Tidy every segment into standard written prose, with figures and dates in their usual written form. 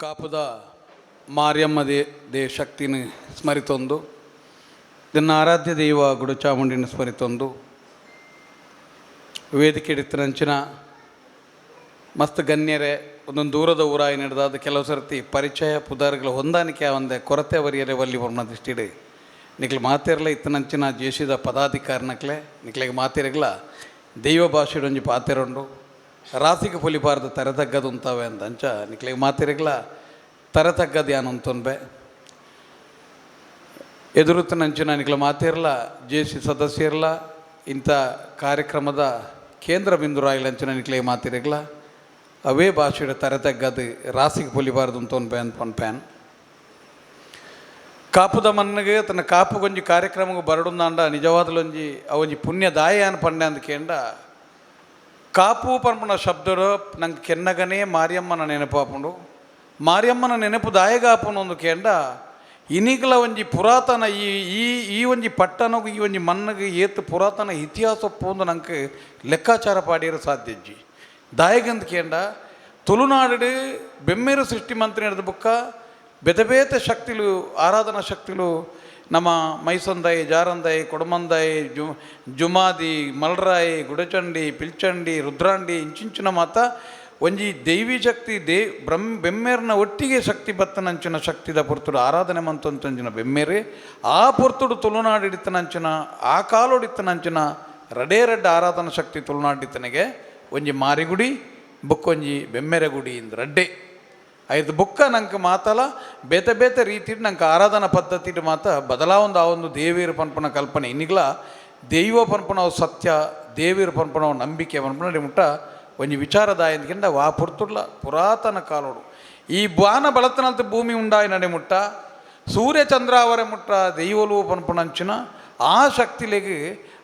ಕಾಪುದ Mariamma they they ಶಕ್ತಿನ ಸ್ಮರಿತೊಂದು, ಇದನ್ನು ಆರಾಧ್ಯ ದೈವ ಗುಡುಚಾಮುಂಡಿನ ಸ್ಮರಿತೊಂದು, ವೇದಿಕೆ ಅಂಚಿನ ಮಸ್ತ್ ಗಣ್ಯರೆ, ಒಂದೊಂದು ದೂರದ ಊರಾಯಿ ನಡೆದಾದ ಕೆಲವು ಸರ್ತಿ ಪರಿಚಯ ಪುದಾರ್ಗಳ ಹೊಂದಾಣಿಕೆ ಒಂದೆ ಕೊರತೆ ಬರಿಯರೆ ವಲ್ಲಿ ಬರ್ನ ದೃಷ್ಟಿಡ್ ನಿಕ್ಲೆ ಮಾತೆರ್ಲ ಇತ್ತನಂಚಿನ ಜೇಸಿದ ಪದಾಧಿಕಾರಿನಕ್ಲೆ ನಿಕ್ಲೆಗೆ ಮಾತೆರೆಗ್ಲ ದೈವ ಭಾಷೆಡೊಂಜಿ ಪಾತೆರುಂಡು. ರಾಸಿಗೆ ಪೊಲಿಪಾರ್ದ ತರೆ ಉಂತಾವೆ ಅಂತ ಅಂಚ ನಿಕ್ಲೆಗೆ ಮಾತೆರೆಗ್ಲ ತರೆ ತಗ್ಗದು ಯಾನ್ ಉಂತೊನ್ಬೆ. ಎದುರುತ್ತನಂಚಿನ ನಿಕ್ಲ ಮಾತೆರ್ಲ ಜೇಸಿ ಸದಸ್ಯರ್ಲ, ಇಂಥ ಕಾರ್ಯಕ್ರಮದ ಕೇಂದ್ರ ಬಿಂದು ರಾಯಿಲಂಚಿನ ನಿಕ್ಲೆಗೆ ಮಾತೆರೆಗ್ಲ ಅವೇ ಭಾಷೆಡ ತರೆ ತಗ್ಗದು ರಾಸಿಗೆ ಪೊಲಿಬಾರ್ದು ಉಂತೊನ್ಬೆ ಅಂತ ಪನ್ಪ್ಯಾನ್. ಕಾಪುದ ಮನ್ನಿಗೆ ತನ್ನ ಕಾಪುಗೊಂಜಿ ಕಾರ್ಯಕ್ರಮಕ್ಕೆ ಬರಡುಂದಾಂಡ ನಿಜವಾದಲೊಂಜಿ ಅವೊಂಜಿ ಪುಣ್ಯದಾಯ ಪಂಡೆ ಅಂದ ಕೇಂಡ. ಕಾಪು ಪನ್ಪುನ ಶಬ್ದಡು ನಂಗೆ ಕೆನ್ನಗನೇ ಮಾರಿಯಮ್ಮನ ನೆನಪಾಪುಂಡು. ಮಾರಿಯಮ್ಮನ ನೆನಪು ದಾಯಗಾಪುನ ಒಂದು ಕೇಂಡ, ಇನಿಗ್ಲ ಒಂಜಿ ಪುರಾತನ ಈ ಈ ಈ ಒಂಜಿ ಪಟ್ಟಣಗು ಈ ಒಂಜಿ ಮಣ್ಣಗೆ ಏತ್ ಪುರಾತನ ಇತಿಹಾಸ ಪೋಂದು ನಂಗೆ ಲೆಕ್ಕಾಚಾರ ಪಾಡಿಯರು ಸಾಧ್ಯಜ್ಜಿ. ದಾಯಗಂದ್ ಕೇಂಡ, ತುಳುನಾಡು ಬೆಮ್ಮೇರು ಸೃಷ್ಟಿ ಮಂತ್ರಿ ನಡೆದ ಬುಕ್ಕ ಬೇತೆ ಬೇತೆ ಶಕ್ತಿಲು, ಆರಾಧನಾ ಶಕ್ತಿಲು ನಮ್ಮ ಮೈಸಂದಾಯಿ, ಜಾರಂದಾಯಿ, ಕೊಡಮಂದಾಯಿ, ಜುಮಾದಿ, ಮಲ್ರಾಯಿ, ಗುಡಚಂಡಿ, ಪಿಲ್ಚಂಡಿ, ರುದ್ರಾಂಡಿ ಇಂಚಿಂಚಿನ ಮಾತ ಒಂಜಿ ದೈವಿ ಶಕ್ತಿ ಬೆಮ್ಮೇರ್ನ ಒಟ್ಟಿಗೆ ಶಕ್ತಿ ಬತ್ತನಂಚಿನ ಶಕ್ತಿದ ಪೊರ್ತುಡು ಆರಾಧನೆ ಮಂತಂಚಿನ ಬೆಮ್ಮೇರೆ. ಆ ಪೊರ್ತುಡು ತುಳುನಾಡಿತ್ತನಂಚಿನ, ಆ ಕಾಲೋಡಿತ್ತನಂಚಿನ ರಡೇ ರಡ್ಡ ಆರಾಧನಾ ಶಕ್ತಿ ತುಳುನಾಡಿತ್ತನಿಗೆ ಒಂಜಿ ಮಾರಿಗುಡಿ, ಬುಕ್ಕೊಂಜಿ ಬೆಮ್ಮೆರೆ ಗುಡಿ ಇಂದ್ ರಡ್ಡೆ. ಐದು ಬುಕ್ಕ ನಂಗೆ ಮಾತಲ ಬೇತೆ ಬೇತೆ ರೀತಿ ನಂಗೆ ಆರಾಧನಾ ಪದ್ಧತಿ ಮಾತ ಬದಲಾವೊಂದು ಆ ಒಂದು ದೇವಿಯರ ಪನ್ಪನ ಕಲ್ಪನೆ. ಇನ್ನಿಗ್ಲ ದೈವ ಪನ್ಪನವು ಸತ್ಯ, ದೇವಿಯರ ಪನ್ಪನವು ನಂಬಿಕೆ ಪನ್ಪನ ಮುಟ್ಟ ಒಂಜಿ ವಿಚಾರದಾಯಂದ್ಕಿಂತ ವಾ ಪುರ್ತುಡ್ಲ ಪುರಾತನ ಕಾಲೋಡು ಈ ಬಾನ ಬಳತನಂತ ಭೂಮಿ ಉಂಡಾಯಿ ನಡೆ ಮುಟ್ಟ ಸೂರ್ಯ ಚಂದ್ರಾವರೆ ಮುಟ್ಟ ದೈವಲು ಪನ್ಪುನಂಚಿನ ಆ ಶಕ್ತಿಲೆಗ್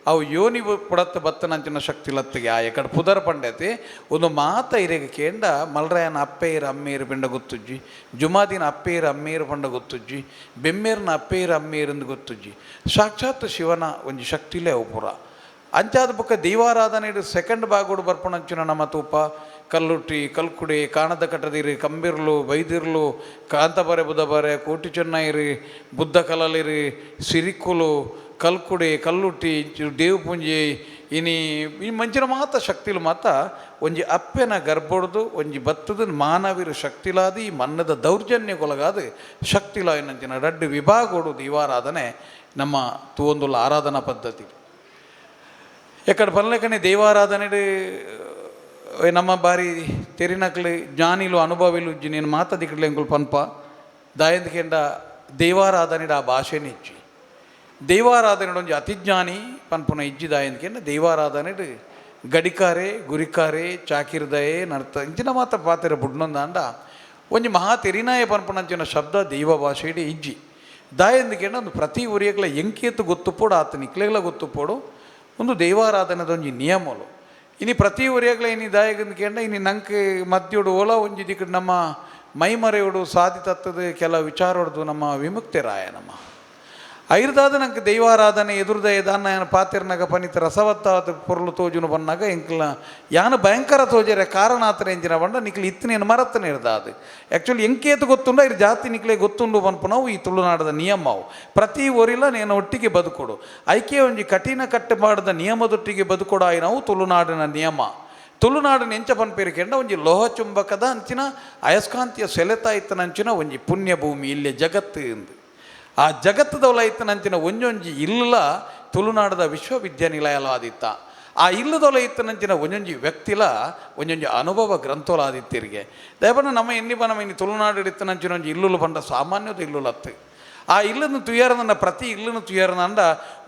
ಅವು ಯೋನಿ ಪುಡತ್ತ ಬತ್ತನಂಚಿನ ಶಕ್ತಿ ಲತ್ತಿಗೆ ಆ ಎಕಡೆ ಪುದರ್ ಪಂಡೈತಿ. ಒಂದು ಮಾತ ಇರೆಗ್ ಕೇಂಡ, ಮಲ್ರಾಯನ ಅಪ್ಪೇರು ಅಮ್ಮೇರು ಪಿಂಡ ಗೊತ್ತುಜ್ಜಿ, ಜುಮಾದಿನ ಅಪ್ಪೇರು ಅಮ್ಮೇರು ಪಂಡ ಗೊತ್ತುಜ್ಜಿ, ಬೆಮ್ಮೇರ್ನ ಅಪ್ಪೇರು ಅಮ್ಮೇರು ಎಂದು ಗೊತ್ತುಜ್ಜಿ. ಸಾಕ್ಷಾತ್ ಶಿವನ ಒಂಜಿ ಶಕ್ತಿಲೇ ಅವು ಪೂರ. ಅಂಚಾದ ಬೊಕ್ಕ ದೈವಾರಾಧನೆ ಸೆಕೆಂಡ್ ಬಾಗೋಡು ಬರ್ಪುನಂಚಿನ ನಮ್ಮ ತೂಪ ಕಲ್ಲುಟ್ಟಿ, ಕಲ್ಕುಡಿ, ಕಾಣದ ಕಟ್ಟದಿರಿ, ಕಂಬಿರ್ಲು, ಬೈದಿರ್ಲು, ಕಾಂತಬಾರೆ, ಬುಧಬಾರೆ, ಕೋಟಿ ಚೆನ್ನೈರಿ, ಬುದ್ಧ ಕಲಲಿರಿ, ಸಿರಿಕುಲು, ಕಲ್ಕುಡಿ, ಕಲ್ಲುಟ್ಟಿ, ದೇವಪುಂಜಿ, ಇನಿ ಈ ಮಂಚಿನ ಮಾತ ಶಕ್ತಿಲು ಮಾತ ಒಂಜಿ ಅಪ್ಪೆನ ಗರ್ಭೊಡ್ದು ಒಂಜಿ ಬತ್ತದ ಮಾನವೀರ ಶಕ್ತಿಲಾದಿ ಈ ಮನ್ನದ ದೌರ್ಜನ್ಯಗೊಳಗಾದ ಶಕ್ತಿಲಾಯಿನಂಚಿನ ರಡ್ಡು ವಿಭಾಗೋಡು ದೈವಾರಾಧನೆ ನಮ್ಮ ತೂವೊಂದುಲ್ಲ ಆರಾಧನಾ ಪದ್ಧತಿ. ಎಕ್ಕಡ ಪನ್ಲೆಕನೆ ದೈವಾರಾಧನೆ ನಮ್ಮ ಬಾರಿ ತೆರಿನಕ್ಲು, ಜ್ಞಾನಿಲು, ಅನುಭವಿಲು ಜಿನೇನು ಮಾತ ದಿಕ್ಕಡ್ಲೆ ಎಂಕುಲು ಪನ್ಪ. ದಾಯಂದಕೆಂಡ ದೈವಾರಾಧನೆ ಆ ಭಾಷೆನೇ ಇಜ್ಜಿ. ದೈವಾರಾಧನೆ ಒಂಜಿ ಅತಿಜ್ಞಾನಿ ಪನ್ಪುನ ಇಜ್ಜಿ. ದಾಯಂದಕೆಂಡ ದೈವಾರಾಧನೆ ಗಡಿಕಾರೆ, ಗುರಿಕಾರೆ, ಚಾಕಿರ್ದಯೆ, ನರ್ತ ಇಂಚಿನ ಮಾತ ಪಾತೆರ ಬುಡ್ನೊಂದಾಂಡ ಒಂಜಿ ಮಹಾ ತೆರಿನಾಯ ಪನ್ಪುನಂಚಿನ ಶಬ್ದ ದೈವ ಭಾಷೆಡ್ ಇಜ್ಜಿ. ದಾಯಂದಕೆಂಡ ಒಂದು ಪ್ರತಿ ಊರಿಯಗ್ಲ ಎಂಕೇತು ಗೊತ್ತುಪೋಡು, ಆತ ನಿಕ್ಲೆಗ್ಲ ಗೊತ್ತುಪೋಡು ಒಂದು ದೈವಾರಾಧನೆದ ಒಂಜಿ ನಿಯಮಲು. ಇನಿ ಪ್ರತಿ ಊರಿಯಾಗ್ಲ ಇನಿ ದಾಯಗಂದ ಕೇಂಡ, ಇನಿ ನಂಕ್ ಮದ್ಯೋಡು ಓಲ ಒಂಜಿ ದಿಕ್ಕಡ್ ನಮ್ಮ ಮೈಮರೆಯೋಡು ಸಾಧಿ ತತ್ತದ ಕೆಲ ವಿಚಾರೋಡ್ದು ನಮ್ಮ ವಿಮುಕ್ತಿರಾಯ ನಮ್ಮ ಐರ್ದಾದ ನಂಗೆ ದೈವಾರಾಧನೆ ಎದುರುದಯ ದಾನ ಪಾತಿರ್ನಾಗ ಪನಿತ ರಸವತ್ತಾದ ಪೊರ್ಲು ತೋಜುನು ಬನ್ನಾಗ ಎಂಕ್ಲ ಯಾನ ಭಯಂಕರ ತೋಜರೆ ಕಾರಣ ಆತನ ಎಂಜಿನ ಬಂಡ ನಿಕ್ಲು ಇತ್ತನೇನು ಮರತ್ತನೇ ಇರ್ದಾದು. ಆ್ಯಕ್ಚುಲಿ ಎಂಕೇತು ಗೊತ್ತುಂಡ ಇರ್ ಜಾತಿ ನಿಕ್ಲೆ ಗೊತ್ತುಂಡು ಪನ್ಪುನವು ಈ ತುಳುನಾಡದ ನಿಯಮವು. ಪ್ರತಿ ಊರಿಲ ನೇನು ಒಟ್ಟಿಗೆ ಬದುಕೊಡು, ಐಕೆ ಒಂಜಿ ಕಠಿಣ ಕಟ್ಟುಪಾಡದ ನಿಯಮದೊಟ್ಟಿಗೆ ಬದುಕೊಡು ನಾವು ತುಳುನಾಡಿನ ನಿಯಮ. ತುಳುನಾಡಿನ ಎಂಚ ಪನ್ಪೇರು ಕೆಂಡ, ಒಂಜಿ ಲೋಹ ಚುಂಬಕದ ಅಂಚಿನ ಅಯಸ್ಕಾಂತಿಯ ಸೆಳೆತ ಇತ್ತನಂಚಿನ ಒಂಜಿ ಪುಣ್ಯ ಭೂಮಿ ಇಲ್ಲಿ ಜಗತ್ತು ಎಂದು. ಆ ಜಗತ್ತದವಲ ಇತ್ತನಂಚಿನ ಒಂಜೊಂಜಿ ಇಲ್ಲ ತುಳುನಾಡದ ವಿಶ್ವವಿದ್ಯಾನಿಲಯ ಆದಿತ್ತ. ಆ ಇಲ್ಲದೊಲ ಇತ್ತನಂಚಿನ ಒಂಜೊಂಜಿ ವ್ಯಕ್ತಿಲ ಒಂಜೊಂಜಿ ಅನುಭವ ಗ್ರಂಥೋಲ ಆದಿತ್ತಿರಿಗೆ. ದಯಪನ ನಮ್ಮ ಎನ್ನಿ ನಮ್ಮ ಇನ್ನು ತುಳುನಾಡು ಇತ್ತನಂಚಿನ ಒಂಜಿ ಇಲ್ಲುಲು ಪಂಡ ಸಾಮಾನ್ಯದ ಇಲ್ಲುಲತ್ತು. ಆ ಇಲ್ಲನ್ನು ತುಯರ್ದನ್ನ ಪ್ರತಿ ಇಲ್ಲನ್ನು ತುಯರ್ದಂಡ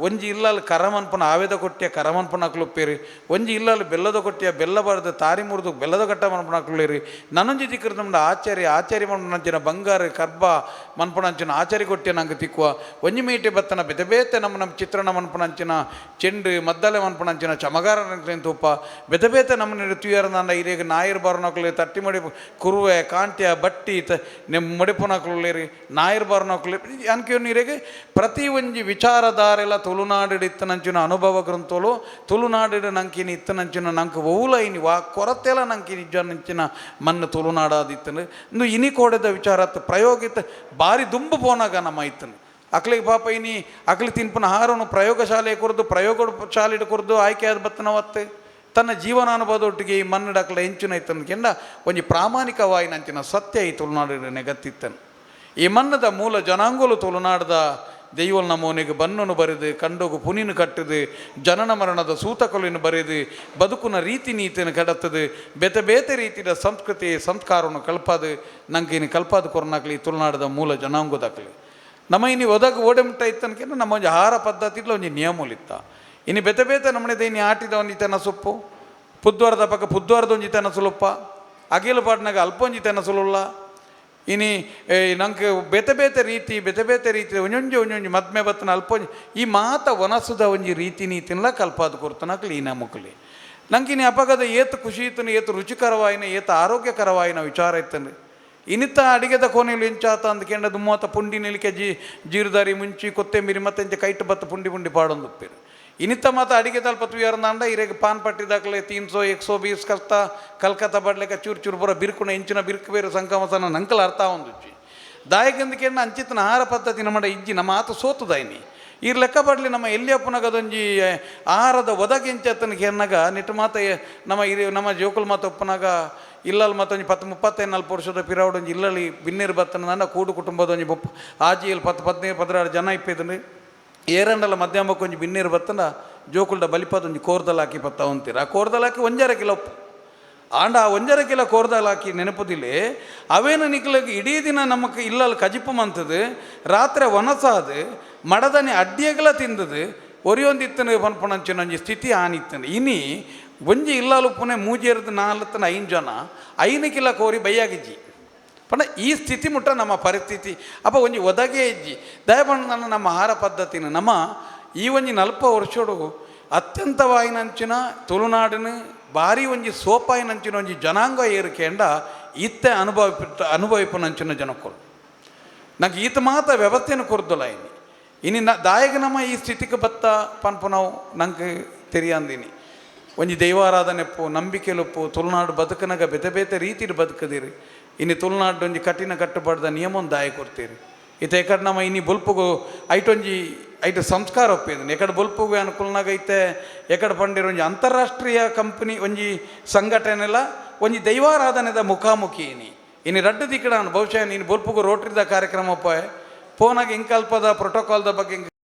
ಒಂಜಿ ಇಲ್ಲಲ್ಲಿ ಕರಮನ್ಪನ ಆವೇದ ಕೊಟ್ಟಿಯ ಕರಮನ್ಪನ ಅಕ್ಲುಪ್ಪೇರಿ, ಒಂಜಿ ಇಲ್ಲಲ್ಲಿ ಬೆಲ್ಲದ ಕೊಟ್ಟಿಯ ಬೆಲ್ಲ ಬಾರ್ದು ತಾರಿ ಮುರಿದು ಬೆಲ್ಲದ ಕಟ್ಟ ಮನ್ಪನ ಅಕ್ಲುಲೇರಿ, ನನೊಂಜಿ ದಿಕ್ಕರ್ ನಮ್ದು ಆಚಾರ್ಯ ಆಚಾರ್ಯ ಮನ್ಪನಂಚಿನ ಬಂಗಾರ ಕರ್ಬ ಮನ್ಪನಂಚಿನ ಆಚಾರ್ಯ ಕೊಟ್ಟಿಯ ನಂಗೆ ತಿಕ್ಕುವ, ಒಂಜಿ ಮೀಟೆ ಬತ್ತನ ಬೇತೆ ಬೇತೆ ನಮ್ಮ ನಮ್ಮ ಚಿತ್ರಣ ಮನ್ಪನಂಚಿನ ಚೆಂಡು ಮದ್ದಲೆ ಮನ್ಪನಂಚಿನ ಚಮಗಾರ ತೂಪ, ಬೇತೆ ಬೇತೆ ನಮ್ಮ ತುಯರ್ದಂಡ ಇರೇಗ ನಾಯಿರ್ ಬಾರ್ನಕ್ಲು ತಟ್ಟಿ ಮಡಿ ಕುರುವೆ ಕಾಂಟ್ಯ ಬಟ್ಟಿ ತ ನಿಮ್ಮ ಮಡಿಪುನಕ್ಲುಲೇರಿ, ನಾಯಿರ್ ಬಾರ್ನಕ್ಲು. ಅನ್ಕೆ ಪ್ರತಿ ಒಂಜಿ ವಿಚಾರಧಾರೆಲ ತುಳುನಾಡು ಇತ್ತನಂಚಿನ ಅನುಭವ ಗ್ರಂಥೋಲು ತುಳುನಾಡು ನಂಕಿನ ಇತ್ತನಂಚಿನ ನಂಕ್ ಒವುಲ ಇನಿ ವಾ ಕೊರತೆಲ ನಂಕಿನ ಇಜ್ಜನಂಚಿನ ಮಣ್ಣು ತುಳುನಾಡಾದಿತ್ತನು. ಇಂದು ಇನಿ ಕೋಡೆದ ವಿಚಾರ ಪ್ರಯೋಗಿತ ಬಾರಿ ದುಂಬು ಪೋನಾಗ ನಮ್ಮ ಇತ್ತನು. ಅಕ್ಲಿಗೆ ಪಾಪ ಇನಿ ಅಕ್ಲಿ ತಿನ್ಪುನ ಆಹಾರವನ್ನು ಪ್ರಯೋಗಶಾಲೆ ಕೊರ್ದು, ಪ್ರಯೋಗ ಶಾಲೆ ಕೊರ್ದು ಆಯ್ಕೆ ಆದ ಬತ್ತನವತ್ತೆ ತನ್ನ ಜೀವನಾನುಭವದೊಟ್ಟಿಗೆ ಈ ಮಣ್ಣು ಅಕ್ಲ ಎಂಚಿನ ಇತ್ತನ ಕೆಂಡ ಒಂಜಿ ಪ್ರಾಮಾಣಿಕವಾಯಿನಂಚಿನ ಸತ್ಯ ಈ ತುಳುನಾಡಿನ ನೆಗತ್ತಿತ್ತನು. ಈ ಮಣ್ಣದ ಮೂಲ ಜನಾಂಗುಲು ತುಳುನಾಡದ ದೈವಲ್ ನಮೂನೆಗೆ ಬನ್ನನು ಬರೆದು, ಕಂಡೋಗು ಪುನಿನ ಕಟ್ಟದು, ಜನನ ಮರಣದ ಸೂತಕಲಿನ ಬರೆದು, ಬದುಕುನ ರೀತಿ ನೀತಿನ ಕಡತ್ತದು, ಬೇತೆ ಬೇತೆ ರೀತಿಯ ಸಂಸ್ಕೃತಿ ಸಂಸ್ಕಾರವನ್ನು ಕಲ್ಪಾದು ನಂಗೆ ಇನ್ನು ಕಲ್ಪಾದ ಕೊರನಾಕ್ಲಿ ತುಳುನಾಡದ ಮೂಲ ಜನಾಂಗದಾಕ್ಲಿ. ನಮ್ಮ ಇನಿ ಒದಗ ಓಡೆ ಮುಟ್ಟ ಇತ್ತನಕೆ ನಮ್ಮ ಒಂಜಿ ಆಹಾರ ಪದ್ಧತಿ ಇట్ల ಒಂಜಿ ನಿಯಮಲಿತ್ತ. ಇನ್ನು ಬೇತೆ ಬೇತೆ ನಮ್ಮನೆ ಇನಿ ಆಟಿದ ಒಂಜಿ ತೆನ ಸೊಪ್ಪು, ಪುದ್ವಾರದ ಪಕ್ಕ ಪುದ್ವಾರದ ಒಂಜಿ ತೆನ ಸುಲುಪ್ಪ, ಅಗಿಲು ಪಾಡ್ನಾಗ ಅಲ್ಪ ಒಂಜಿ ತೆನ ಸುಲುಲ್ಲ. ಇನಿ ನಂಗೆ ಬೇತೆ ಬೇತೆ ರೀತಿ ಬೇತೆ ಬೇತೆ ರೀತಿ ಒಂಜೊಂಜಿ ಒಂಜೊಂಜಿ ಮದ್ಮೆ ಬತ್ತನ ಅಲ್ಪ ಒಂಜಿ ಈ ಮಾತ ವನಸುದ ಒಂಜಿ ರೀತಿ ನೀತಿನ್ಲ ಕಲ್ಪಾದ ಕೊರ್ತನಕ್ಲಿ ಈ ನಮುಕ್ಲಿ. ನಂಗೆ ಇನಿ ಅಪಗದ ಏತು ಖುಷಿ ಇತ್ತನು, ಏತು ರುಚಿಕರವಾಯಿನ, ಏತು ಆರೋಗ್ಯಕರವಾಯಿನ ವಿಚಾರ ಇತ್ತನು. ಇನಿತ ಅಡಿಗೆದ ಕೋನೆಲು ಎಂಚಾತ ಅಂದ್ಕೆಂಡ ದುಮ್ಮತ ಪುಂಡಿ ನಿಲಿಕೆ ಜೀರುದಾರಿ ಮುಂಚಿ ಕೊತ್ತೆಂಬಿರಿ ಮತ್ತೆ ಎಂಚ ಕೈಟ್ ಬತ್ತ ಪುಂಡಿ ಪುಂಡಿ ಪಾಡೊಂದುಪ್ಪೇರು. ಇನಿತ ಮಾತ ಅಡಿಗೆ ತಲ್ಪ ತುಯರ್ನಾಂಡ ಇರೆಗ್ ಪಾನ್ ಪಟ್ಟಿ ದಾಖಲೆ 300 120 ಕಲ್ತ ಕಲ್ಕತ್ತಾ ಬಡ್ಲೆಕ ಚೂರು ಚೂರು ಪೂರ ಬಿರುಕುನ ಇಂಚಿನ ಬಿರುಕು ಬೇರು ಸಂಕಮಸನ ನಂಕಲ್ ಅರ್ಥ ಒಂದುಚ್ಚಿ ದಾಯಕಂದಕೆಂಡ ಅಂಚಿತನ ಆಹಾರ ಪದ್ಧತಿ ನಮ್ಮ ಇಜ್ಜಿ ನಮ್ಮ ಆತ ಸೋತುದಾಯಿನಿ. ಈ ಲೆಕ್ಕ ಬಡ್ಲಿ ನಮ್ಮ ಎಲ್ಲಿಯಪ್ಪನಗದೊಂಜಿ ಆಹಾರದ ಒದಗಿಂಚತನ ಕೆನ್ನಗ ನಿಟ್ಟು ಮಾತ ನಮ್ಮ ಇರಿ ನಮ್ಮ ಜೋಕುಲ್ ಮಾತ ಒಪ್ಪನಾಗ ಇಲ್ಲಲ್ಲಿ ಮತ್ತೊಂಜಿ 10 35 40 ವರ್ಷದ ಪಿರಾವಡೊಂಜಿ ಇಲ್ಲಲ್ಲಿ ಬಿನ್ನೇರು ಬತ್ತನ ಕೂಡು ಕುಟುಂಬದ ಒಂಜಿ ಬೊಪ್ಪ ಆಜಿಯಲ್ಲಿ 10 15 16 ಜನ ಇಪ್ಪಿದ್ರು. ಏರಂಡಲ ಮಧ್ಯಾಹ್ನಕ್ಕೆ ಒಂಜಿ ಬಿನ್ನೇರು ಬತ್ತನ ಜೋಕುಲ್ಡ ಬಲಿಪದ ಒಂಜಿ ಕೋರ್ದಲ್ ಹಾಕಿ ಪತ್ತ ಅಂತೀರ. ಆ ಕೋರ್ದಲ್ ಹಾಕಿ 1.5 ಕಿಲೋ ಆಂಡ ಆ 1.5 ಕಿಲೋ ಕೋರ್ದಲ್ ಹಾಕಿ ನೆನಪುದಿಲ್ಲ. ಅವೇನು ನಿಕ್ಲಗ್ ಇಡೀ ದಿನ ನಮಕ್ ಇಲ್ಲಲ್ಲಿ ಕಜಿಪು ಮಂತದು, ರಾತ್ರಿ ವನಸಾದು ಮಡದನಿ ಅಡ್ಡಿಯಗಲ ತಿಂದದು ಒರಿಯೊಂದಿತ್ತನ ಪನ್ಪುಣಂಚಿನ ಒಂಜಿ ಸ್ಥಿತಿ ಆನಿತ್ತನ. ಇನಿ ಒಂಜಿ ಇಲ್ಲಾಲು ಪುನೆ ಮೂಜೇರ್ದು ನಾಲ್ತನ 5 ಜನ 5 ಕಿಲೋ ಕೋರಿ ಬೈಯಾಗಿಜ್ಜಿ ಪಂಡ ಈ ಸ್ಥಿತಿ ಮುಟ್ಟ ನಮ್ಮ ಪರಿಸ್ಥಿತಿ. ಅಪ್ಪ ಒಂಜಿ ಒದಗೆ ಇಜ್ಜಿ ದಯಪಂಡ ನಮ್ಮ ಆಹಾರ ಪದ್ಧತಿನ ನಮ್ಮ ಈ ಒಂಜಿ 40 ವರ್ಷಡು ಅತ್ಯಂತವಾಯಿನಂಚಿನ ತುಳುನಾಡಿನ ಭಾರಿ ಒಂಜಿ ಸೋಪಾಯಿನಂಚಿನ ಒಂಜಿ ಜನಾಂಗ ಏರಿಕೆಂಡ ಇತ್ತೆ ಅನುಭವಿಪನಂಚಿನ ಜನಕ್ಕಳು ನಂಗೆ ಈತ ಮಾತ ವ್ಯವಸ್ಥೆಯನ್ನು ಕೊರ್ದಲ್ಲ. ಇನಿ ಇನಿ ನ ದಾಯಗ ನಮ್ಮ ಈ ಸ್ಥಿತಿಗೆ ಬತ್ತ ಪನ್ಪುನವು ನಂಗೆ ತೆರಿಯಂದಿನಿ. ಒಂಜಿ ದೈವಾರಾಧನೆಪ್ಪು ನಂಬಿಕೆಲುಪ್ಪು ತುಳುನಾಡು ಬದುಕನಾಗ ಬೇತೆ ಬೇತೆ ರೀತಿಡ್ ಬದುಕದಿರಿ. ಇನಿ ತುಳುನಾಡು ಒಂಜಿ ಕಠಿಣ ಕಟ್ಟುಪಾಡ್ದ ನಿಯಮ ಒಂದು ದಾಯ ಕೊಡ್ತೀರಿ. ಇತ್ತೆ ಎಕಡೆ ನಮ್ಮ ಇನಿ ಬೊಲ್ಪುಗು ಐಟೊಂಜಿ ಐಟ್ ಸಂಸ್ಕಾರ ಒಪ್ಪಿದ್ದೀನಿ. ಎಕಡೆ ಬೊಲ್ಪುಗು ಅನುಕೂಲನಾಗ ಐತೆ ಎಕಡೆ ಪಂಡಿರ ಒಂಜಿ ಅಂತಾರಾಷ್ಟ್ರೀಯ ಕಂಪನಿ ಒಂಜಿ ಸಂಘಟನೆಲ ಒಂಜಿ ದೈವಾರಾಧನೆದ ಮುಖಾಮುಖಿ. ಇನಿ ಇನಿ ರಡ್ಡು ದಿಕ್ಕಡ ಬಹುಶಃ ನೀನು ಬೊಲ್ಪುಗು ರೋಟರಿದ ಕಾರ್ಯಕ್ರಮ ಪೋಯೆ ಫೋನಾಗ ಇಂಕಲ್ಪದ ಪ್ರೋಟೋಕಾಲ್ದ ಬಗ್ಗೆ ಇಂಕ್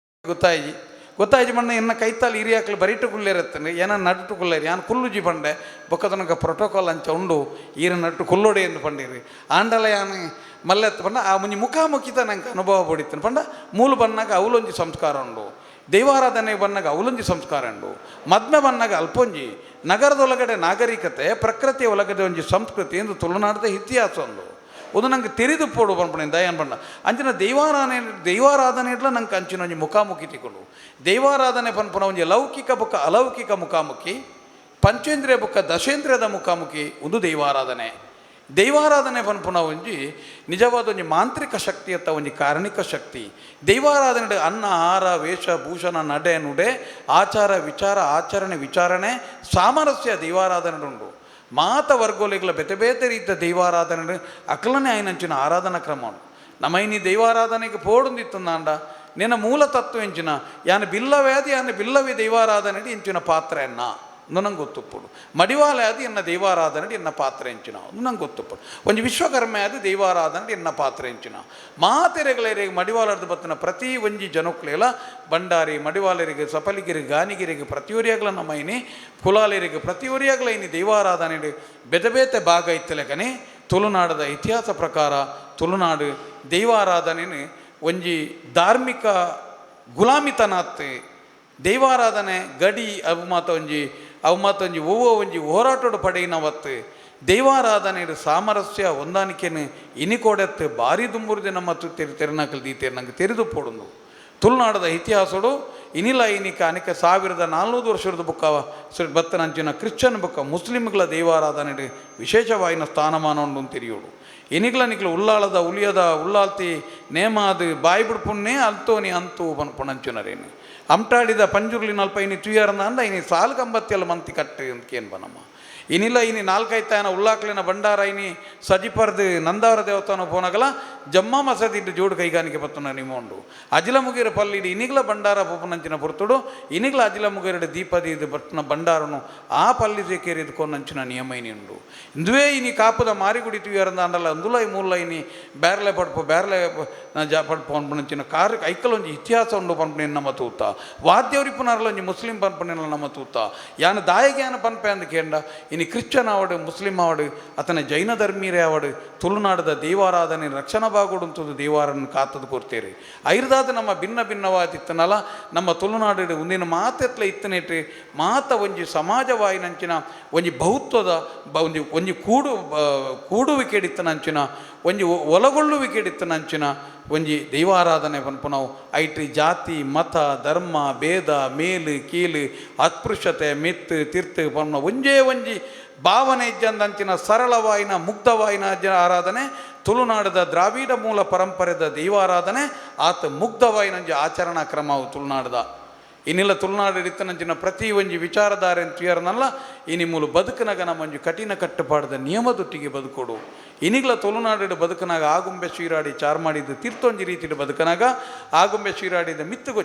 ಗೊತ್ತಾಯಿ ಗೊತ್ತಾಯ್ತು ಮಣ್ಣ ಎನ್ನ ಕೈತಾಲ್ ಹಿರಿಯಾಕ್ಲು ಬರಿಟು ಕುಲ್ಲೇರತ್ತನೆ ಏನ ನಡುಟು ಕುಲ್ಲೇರಿ ಯಾನ್ ಕುಲ್ಲುಜಿ ಪಂಡೆ ಬೊಕ್ಕದನಕ ಪ್ರೋಟೋಕಾಲ್ ಅಂಚ ಉಂಡು ಈರ ನಟ್ಟು ಕುಲ್ಲೋಡೆ ಎಂದು ಪಂಡೀರಿ. ಆಂಡಲ ಯಾನ್ ಮಲ್ಲೆತ್ತು ಪಂಡ ಆ ಮುಂಜಿ ಮುಖಾಮುಖಿತ ನಂಗೆ ಅನುಭವ ಪಡಿತನು ಪಂಡ ಮೂಲು ಬನ್ನಾಗ ಅವಲೊಂಜಿ ಸಂಸ್ಕಾರ ಉಂಡು, ದೈವಾರಾಧನೆ ಬನ್ನಾಗ ಅವಲೊಂಜಿ ಸಂಸ್ಕಾರ ಉಂಡು, ಮದ್ಮೆ ಬನ್ನಾಗ ಅಲ್ಪೊಂಜಿ ನಗರದೊಳಗಡೆ ನಾಗರಿಕತೆ ಪ್ರಕೃತಿಯ ಒಳಗಡೆ ಒಂಜಿ ಸಂಸ್ಕೃತಿ ಎಂದು ತುಳುನಾಡದ ಇತಿಹಾಸ ಉಂಡು. ಒಂದು ನಂಗೆ ತೆರಿದು ಪೋಡು ಪನ್ಪುಣೆ ದಯಾನ್ ಬಣ್ಣ ಅಂಚಿನ ದೈವಾರಾಧನೆ ದೈವಾರಾಧನೆ ಇಡ್ಲ ನಂಗೆ ಅಂಚಿನ ಒಂಜಿ ಮುಖಾಮುಖಿ ತಿಕೊಂಡು ದೈವಾರಾಧನೆ ಪನ್ಪುನ ಒಂಜಿ ಲೌಕಿಕ ಬುಕ್ಕ ಅಲೌಕಿಕ ಮುಖಾಮುಖಿ, ಪಂಚೇಂದ್ರಿಯ ಬುಕ್ಕ ದಶೇಂದ್ರಿಯದ ಮುಖಾಮುಖಿ ಒಂದು ದೈವಾರಾಧನೆ. ದೈವಾರಾಧನೆ ಪನ್ಪುನ ಒಂಜಿ ನಿಜವಾದ ಒಂಜಿ ಮಾಂತ್ರಿಕ ಶಕ್ತಿ ಅತ್ತ ಒಂಜಿ ಕಾರಣಿಕ ಶಕ್ತಿ. ದೈವಾರಾಧನೆ ಅನ್ನ ಆಹಾರ ವೇಷ ಭೂಷಣ ನಡೆ ನುಡೆ ಆಚಾರ ವಿಚಾರ ಆಚರಣೆ ವಿಚಾರಣೆ ಸಾಮರಸ್ಯ ದೈವಾರಾಧನೆ ಉಂಡು. ಮಾತ ವರ್ಗೋಲಿಗಳ ಬೇತೆ ಬೇತೆ ರೀತಿಯ ದೈವಾರಾಧನೆ ಅಕ್ಲನೆ ಆಯ್ನಂಚಿನ ಆರಾಧನಾ ಕ್ರಮ ಉಂಡು. ನಮ್ಮ ಇನಿ ದೈವಾರಾಧನೆಗೆ ಪೋಡುಂದಿತ್ತಂದಾಂಡ ನಿನ್ನ ಮೂಲ ತತ್ವ ಎಂಚಿನ ಯಾನ್ ಬಿಲ್ಲವೇ ಅದು ಯಾನ್ ಬಿಲ್ಲವೇ ದೈವಾರಾಧನೆ ಎಂಚಿನ ಪಾತ್ರ ಎನ್ನ ನಂಗೆ ಗೊತ್ತುಪ್ಪುಡು. ಮಡಿವಾಲೆ ಅದು ಎನ್ನ ದೈವಾರಾಧನೆ ಎನ್ನ ಪಾತ್ರ ಎಂಚಿನ ನಂಗೆ ಗೊತ್ತುಪ್ಪುಡು. ಒಂಜಿ ವಿಶ್ವಕರ್ಮ ಅದು ದೈವಾರಾಧನೆ ಎನ್ನ ಪಾತ್ರ ಎಂಚಿನ ಮಾತೆರೆಗಳೇರಿಗೆ ಮಡಿವಾಲರ್ದು ಬತ್ತಿನ ಪ್ರತಿ ಒಂಜಿ ಜನಕ್ಲೆಲ ಬಂಡಾರಿ ಮಡಿವಾಲರಿಗೆ ಸಪಲಿಗಿರಿ ಗಾನಿಗಿರಿಗೆ ಪ್ರತಿಯೊರಿಯಾಗಲ ನಮ್ಮ ಇನಿ ಕುಲಾಲರಿಗೆ ಪ್ರತಿಯೊರಿಯಾಗಲ ಇನಿ ದೈವಾರಾಧನೆ ಬೇತೆ ಬೇತೆ ಭಾಗ ಇತ್ತಲೆಕನೆ ತುಳುನಾಡದ ಇತಿಹಾಸ ಪ್ರಕಾರ ತುಳುನಾಡು ದೈವಾರಾಧನೆ ಒಂಜಿ ಧಾರ್ಮಿಕ ಗುಲಾಮಿತನಾತ್ ದೈವಾರಾಧನೆ ಗಡಿ ಅವು ಮಾತ ಒಂಜಿ ಅವು ಮಾತ ಒಂಜಿ ಒವ್ವ ಒಂಜಿ ಹೋರಾಟೋಡು ಪಡೆಯಿನವತ್ತು ದೈವಾರಾಧನೆ ಸಾಮರಸ್ಯ ಹೊಂದಾಣಿಕೆನು ಇನಿಕೋಡೆತ್ತು ಭಾರಿ ದುಂಬುರ್ದೆ ನಮ್ಮ ತೆರಿ ತೆರನಾಕಲ್ ದೀತೇರು ನಂಗೆ ತೆರೆದು ಪೋಡುಂದು. ತುಳುನಾಡದ ಇತಿಹಾಸಡು ಇನಿಲ ಇನಿಕ ಅನೇಕ 1400 ವರ್ಷದ ಬುಕ್ಕ ಬತ್ತನಂಚಿನ ಕ್ರಿಶ್ಚಿಯನ್ ಬುಕ್ಕ ಮುಸ್ಲಿಮ್ಗಳ ದೈವಾರಾಧನೆ ವಿಶೇಷವಾಯಿನ ಸ್ಥಾನಮಾನ ಉಂಡು ತೆರಿಯೋಡು. ಇನಿಗ್ಲ ನಿಕ್ಲು ಉಲ್ಲಾಳದ ಉಲಿಯದ ಉಲ್ಲಾಲ್ತಿ ನೇಮಾದು ಬಾಯಿ ಬುಡ್ಪುನ್ನೇ ಅಲ್ತೋನಿ ಅಂತೂ ಪನ್ಪುನಂಚುನರೇನು. ಅಮ್ಟಾಡಿದ ಪಂಜುರ್ಲಿ ನಲ್ಪ ಇನಿ ತುಯರ್ನ ಅಂದ ಇನಿ ಸಾಲ್ ಕಂಬತ್ತಿಯಲ್ಲ ಮಂತಿ ಕಟ್ಟು ಅಂತ ಬನಮ್ಮ. ಇನಿಲ್ಲ ಇನಿ ನಾಲ್ಕೈತಾಯನ ಉಲ್ಲಾಕ್ಲಿನ ಭಂಡಾರ ಇನಿ ಸಜಿಪರ್ದು ನಂದಾವರ ದೇವಸ್ಥಾನ ಪೋನಗಲ ಜಮ್ಮ ಮಸದಿಡ್ಡು ಜೋಡು ಕೈಗಾನಿಕೆ ಪತ್ತುನ ನಿಮೋಂಡು. ಅಜಿಲ ಮುಗಿರ ಪಲ್ಲಿಡಿ ಇನಿಗ್ಲ ಭಂಡಾರ ಪೋಪನಂಚಿನ ಪೊರ್ತುಡು ಇನಿಗ್ಲ ಅಜಿಲ ಮುಗಿರಡು ದೀಪದಿ ಬಟ್ನ ಭಂಡಾರನು ಆ ಪಲ್ಲಿ ಸೇಕೇರಿದು ಕೊನ್ನಂಚಿನ ನಿಯಮ ಇನಿ ಉಂಡು. ಇಂದುವೇ ಇನಿ ಕಾಪುದ ಮಾರಿಗುಡಿ ತುಯರಂದ ಅಂಡಲ ಅಂದುಲ ಈ ಮೂಲ ಇನಿ ಬ್ಯಾರ್ಲೆ ಪಡ್ಪು ಬ್ಯಾರ್ಲೆ ಜ ಪಡ್ಪು ಅನ್ಪನಂಚಿನ ಕಾರ್ಯ ಐಕಲೊಂಜಿ ಇತಿಹಾಸ ಉಂಡು ಪನ್ಪುನ ನಮ್ಮ ತೂತ. ವಾದ್ಯವ್ರಿಪುನಾರಲೊಂಜಿ ಮುಸ್ಲಿಂ ಪನ್ಪುನ ನಮ್ಮ ತೂತ. ಯಾನ ದಾಯಗ್ಯಾನ ಪನ್ಪೆ ಅಂದ ಕೇಂಡ ಇನಿ ಕ್ರಿಶ್ಚಿಯನ್ ಆವಡು ಮುಸ್ಲಿಂ ಆವಡು ಅತನ ಜೈನ ಧರ್ಮೀರೇ ಆವಡು ತುಳುನಾಡದ ದೇವಾರಾಧನೆ ರಕ್ಷಣಾ ಬಾಗುಡುಂತದ್ದು ದೇವಾರನ್ನು ಕಾತದು ಕೊಡ್ತೇರಿ. ಐರ್ದಾದ ನಮ್ಮ ಭಿನ್ನ ಭಿನ್ನವಾದಿತ್ತನಲ್ಲ ನಮ್ಮ ತುಳುನಾಡು ಒಂದಿನ ಮಾತೆತ್ಲ ಇತ್ತನೇಟ್ ಮಾತ ಒಂಜಿ ಸಮಾಜವಾಯಿನಂಚಿನ ಒಂಜಿ ಬಹುತ್ವದ ಒಂಜಿ ಒಂಜಿ ಕೂಡು ಕೂಡುವಿಕೆಡಿತ್ತನಂಚಿನ ಒಂಜಿ ಒಲಗೊಳ್ಳುವಿಕೆಡಿತ್ತನಂಚಿನ ಒಂಜಿ ದೈವಾರಾಧನೆ ಪನ್ಪುನವು. ಐಟ್ ಜಾತಿ ಮತ ಧರ್ಮ ಭೇದ ಮೇಲು ಕೀಲು ಅಸ್ಪೃಶ್ಯತೆ ಮಿತ್ತು ತಿರ್ತು ಪನ್ಪುನ ಒಂಜೇ ಒಂಜಿ ಭಾವನೆ ಇಜ್ಜಂದಂಚಿನ ಸರಳವಾಯಿನ ಮುಗ್ಧವಾಯಿನ ಆರಾಧನೆ ತುಳುನಾಡದ ದ್ರಾವಿಡ ಮೂಲ ಪರಂಪರೆದ ದೈವಾರಾಧನೆ ಆತ ಮುಗ್ಧವಾಯಿನಂಜಿ ಆಚರಣಾ ಕ್ರಮವು ತುಳುನಾಡದ. ಇನ್ನಿಲ್ಲ ತುಳುನಾಡು ಇತ್ತನಂಚಿನ ಪ್ರತಿ ಒಂಜಿ ವಿಚಾರಧಾರೆ ತುಯರ್ನಲ್ಲ ಇನಿ ಮೂಲು ಬದುಕನಾಗ ನಮ್ಮೊಂಜಿ ಕಠಿಣ ಕಟ್ಟುಪಾಡದ ನಿಯಮದೊಟ್ಟಿಗೆ ಬದುಕೊಡು. ಇನಿಗ್ಲ ತುಳುನಾಡು ಬದುಕನಾಗ ಆಗುಂಬೆ ಶೀರಾಡಿ ಚಾರ್ಮಾಡಿದ ತೀರ್ಥೊಂಜಿ ರೀತಿಯ ಬದುಕನಾಗ ಆಗುಂಬೆ ಶೀರಾಡಿದ ಮಿತ್ತುಗೊ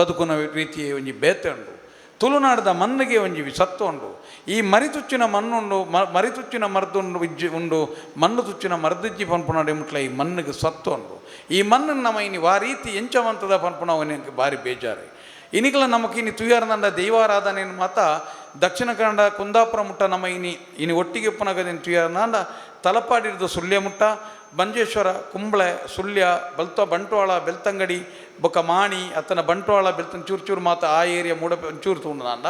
ಬದುಕುನ ರೀತಿಯ ಒಂಜಿ ಬೇತೆ ಉಂಡು. ತುಳುನಾಡದ ಮಣ್ಣಿಗೆ ಒಂಜಿ ಸತ್ವ ಉಂಡು. ಈ ಮರಿತುಚ್ಚಿನ ಮಣ್ಣುಂಡು, ಮರಿತುಚ್ಚಿನ ಮರ್ದುಂಡು ಇಜ್ಜಿ ಉಂಡು, ಮಣ್ಣು ತುಚ್ಚಿನ ಮರ್ದಿಜ್ಜಿ ಪನ್ಪುನಾಡು ಮುಟ್ಲ ಈ ಮಣ್ಣಿಗೆ ಸತ್ವ ಉಂಡು. ಈ ಮಣ್ಣನ್ನು ನಮ್ಮ ಇನಿ ವಾ ರೀತಿ ಎಂಚವಂತದ ಪನ್ಪುನವನಿಗೆ ಭಾರಿ ಬೇಜಾರು. ಇನಿಗ್ಲ ನಮಕ್ ಇನಿ ತುಯರ್ನಂದ ದೈವಾರಾಧನೆ ಮಾತ ದಕ್ಷಿಣ ಕನ್ನಡ ಕುಂದಾಪುರ ಮುಟ್ಟ ನಮ್ಮ ಇನಿ ಇನಿ ಒಟ್ಟಿಗೆ ಉಪ್ಪುನಗದಿನ ತುಯರ್ನಂದ ತಲಪಾಡಿರ್ದು ಸುಳ್ಯ ಮುಟ್ಟ ಮಂಜೇಶ್ವರ ಕುಂಬ್ಳೆ ಸುಳ್ಯ ಬಲ್ತ ಬಂಟ್ವಾಳ ಬೆಳ್ತಂಗಡಿ ಬೊಕ್ಕ ಮಾಣಿ ಅತ್ತನ ಬಂಟ್ವಾಳ ಬೆಳ್ತನ್ ಚೂರು ಚೂರು ಮಾತ ಆ ಏರಿಯಾ ಮೂಡ ಚೂರು ತೂಂಡದಾಂಡ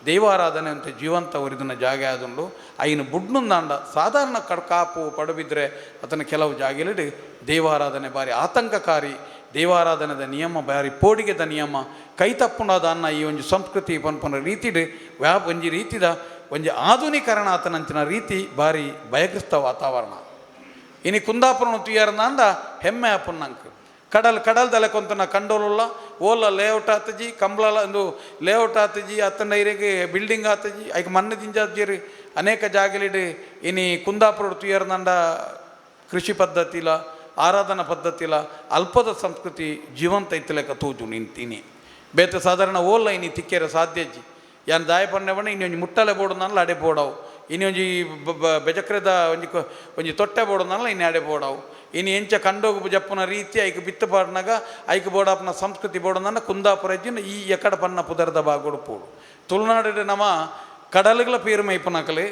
ದೈವಾರಾಧನೆ ಅಂತ ಜೀವಂತ ಒರಿದಿನ ಜಾಗ ಆದುಂಡು. ಐನು ಬುಡ್ನುಂದಾಂಡ ಸಾಧಾರಣ ಕಾಪು ಪಡುಬಿದ್ರೆ ಅತನ ಕೆಲವು ಜಾಗೆಲಿಡು ದೈವಾರಾಧನೆ ಬಾರಿ ಆತಂಕಕಾರಿ. ದೈವಾರಾಧನೆದ ನಿಯಮ ಬಾರಿ ಪೋಡಿಗೆದ ನಿಯಮ ಕೈ ತಪ್ಪುಂಡಾದ ಅನ್ನ ಈ ಒಂಜಿ ಸಂಸ್ಕೃತಿ ಪನ್ಪುನ ರೀತಿಡ್ ಒಂಜಿ ರೀತಿದ ಒಂಜಿ ಆಧುನೀಕರಣ ಆತನಂಚಿನ ರೀತಿ ಬಾರಿ ಭಯಗ್ರಸ್ತ ವಾತಾವರಣ. ಇನಿ ಕುಂದಾಪುರನು ತುಯರ್ನಾಂಡ ಹೆಮ್ಮೆ ಆಪುನ್ನಂಕ್ ಕಡಲ್ ಕಡಲ್ ದಲೆ ಕೊಂತನ ಕಂಡೋಲುಲ್ಲ ಓಲ ಲೇಔಟ್ ಆತಜಿ ಕಂಬ್ಲ ಒಂದು ಲೇಔಟ್ ಆತಜಿ ಅತ್ತಂಡ ಇರೆಗೆ ಬಿಲ್ಡಿಂಗ್ ಆತಜಿ ಐಕ್ ಮಣ್ಣು ದಿಂಜಾಜ್ಜೇರು ಅನೇಕ ಜಾಗಲಿಡ್. ಇನಿ ಕುಂದಾಪುರ ತುಯರ್ನಂಡ ಕೃಷಿ ಪದ್ಧತಿಲ ಆರಾಧನಾ ಪದ್ಧತಿಲ ಅಲ್ಪದ ಸಂಸ್ಕೃತಿ ಜೀವಂತ ಇತ್ತಲೆಕ್ಕ ತೂಜು ನಿಂತೀನಿ. ಬೇತೆ ಸಾಧಾರಣ ಓಲ್ಲ ಇನಿ ತಿಕ್ಕೆರ ಸಾಧ್ಯಜ್ಜಿ. ಯಾನ್ ದಾಯ ಪನ್ನೆ ಬಣ್ಣ ಇನಿ ಒಂಜಿ ಮುಟ್ಟಲೆ ಬೋಡು ಅಡೆ ಬೋಡವು. ಇನಿ ಒಂಜಿ ಬೆಜಕ್ರದ ಒಂಜಿ ಒಂಜಿ ತೊಟ್ಟೆ ಬೋಡು ಇನ್ನು ಅಡೆ ಬೋಡವು. ಇನಿ ಎಂಚ ಕಂಡೋಗು ಜಪ್ಪುನ ರೀತಿ ಐಕ್ ಬಿತ್ತು ಪಾಡ್ನಾಗ ಐಕ್ ಬೋಡಾಪನ ಸಂಸ್ಕೃತಿ ಬೋಡನ್ನ ಕುಂದಾಪುರ ಇಜ್ಜಿನ ಈ ಎಕಡ ಪನ್ನ ಪುದರ್ದ ಬಾಗೋಡು ಪೋಡು. ತುಳುನಾಡು ನಮ್ಮ ಕಡಲುಗಳ ಪೇರು ಮೈಪುನಕಲೆ,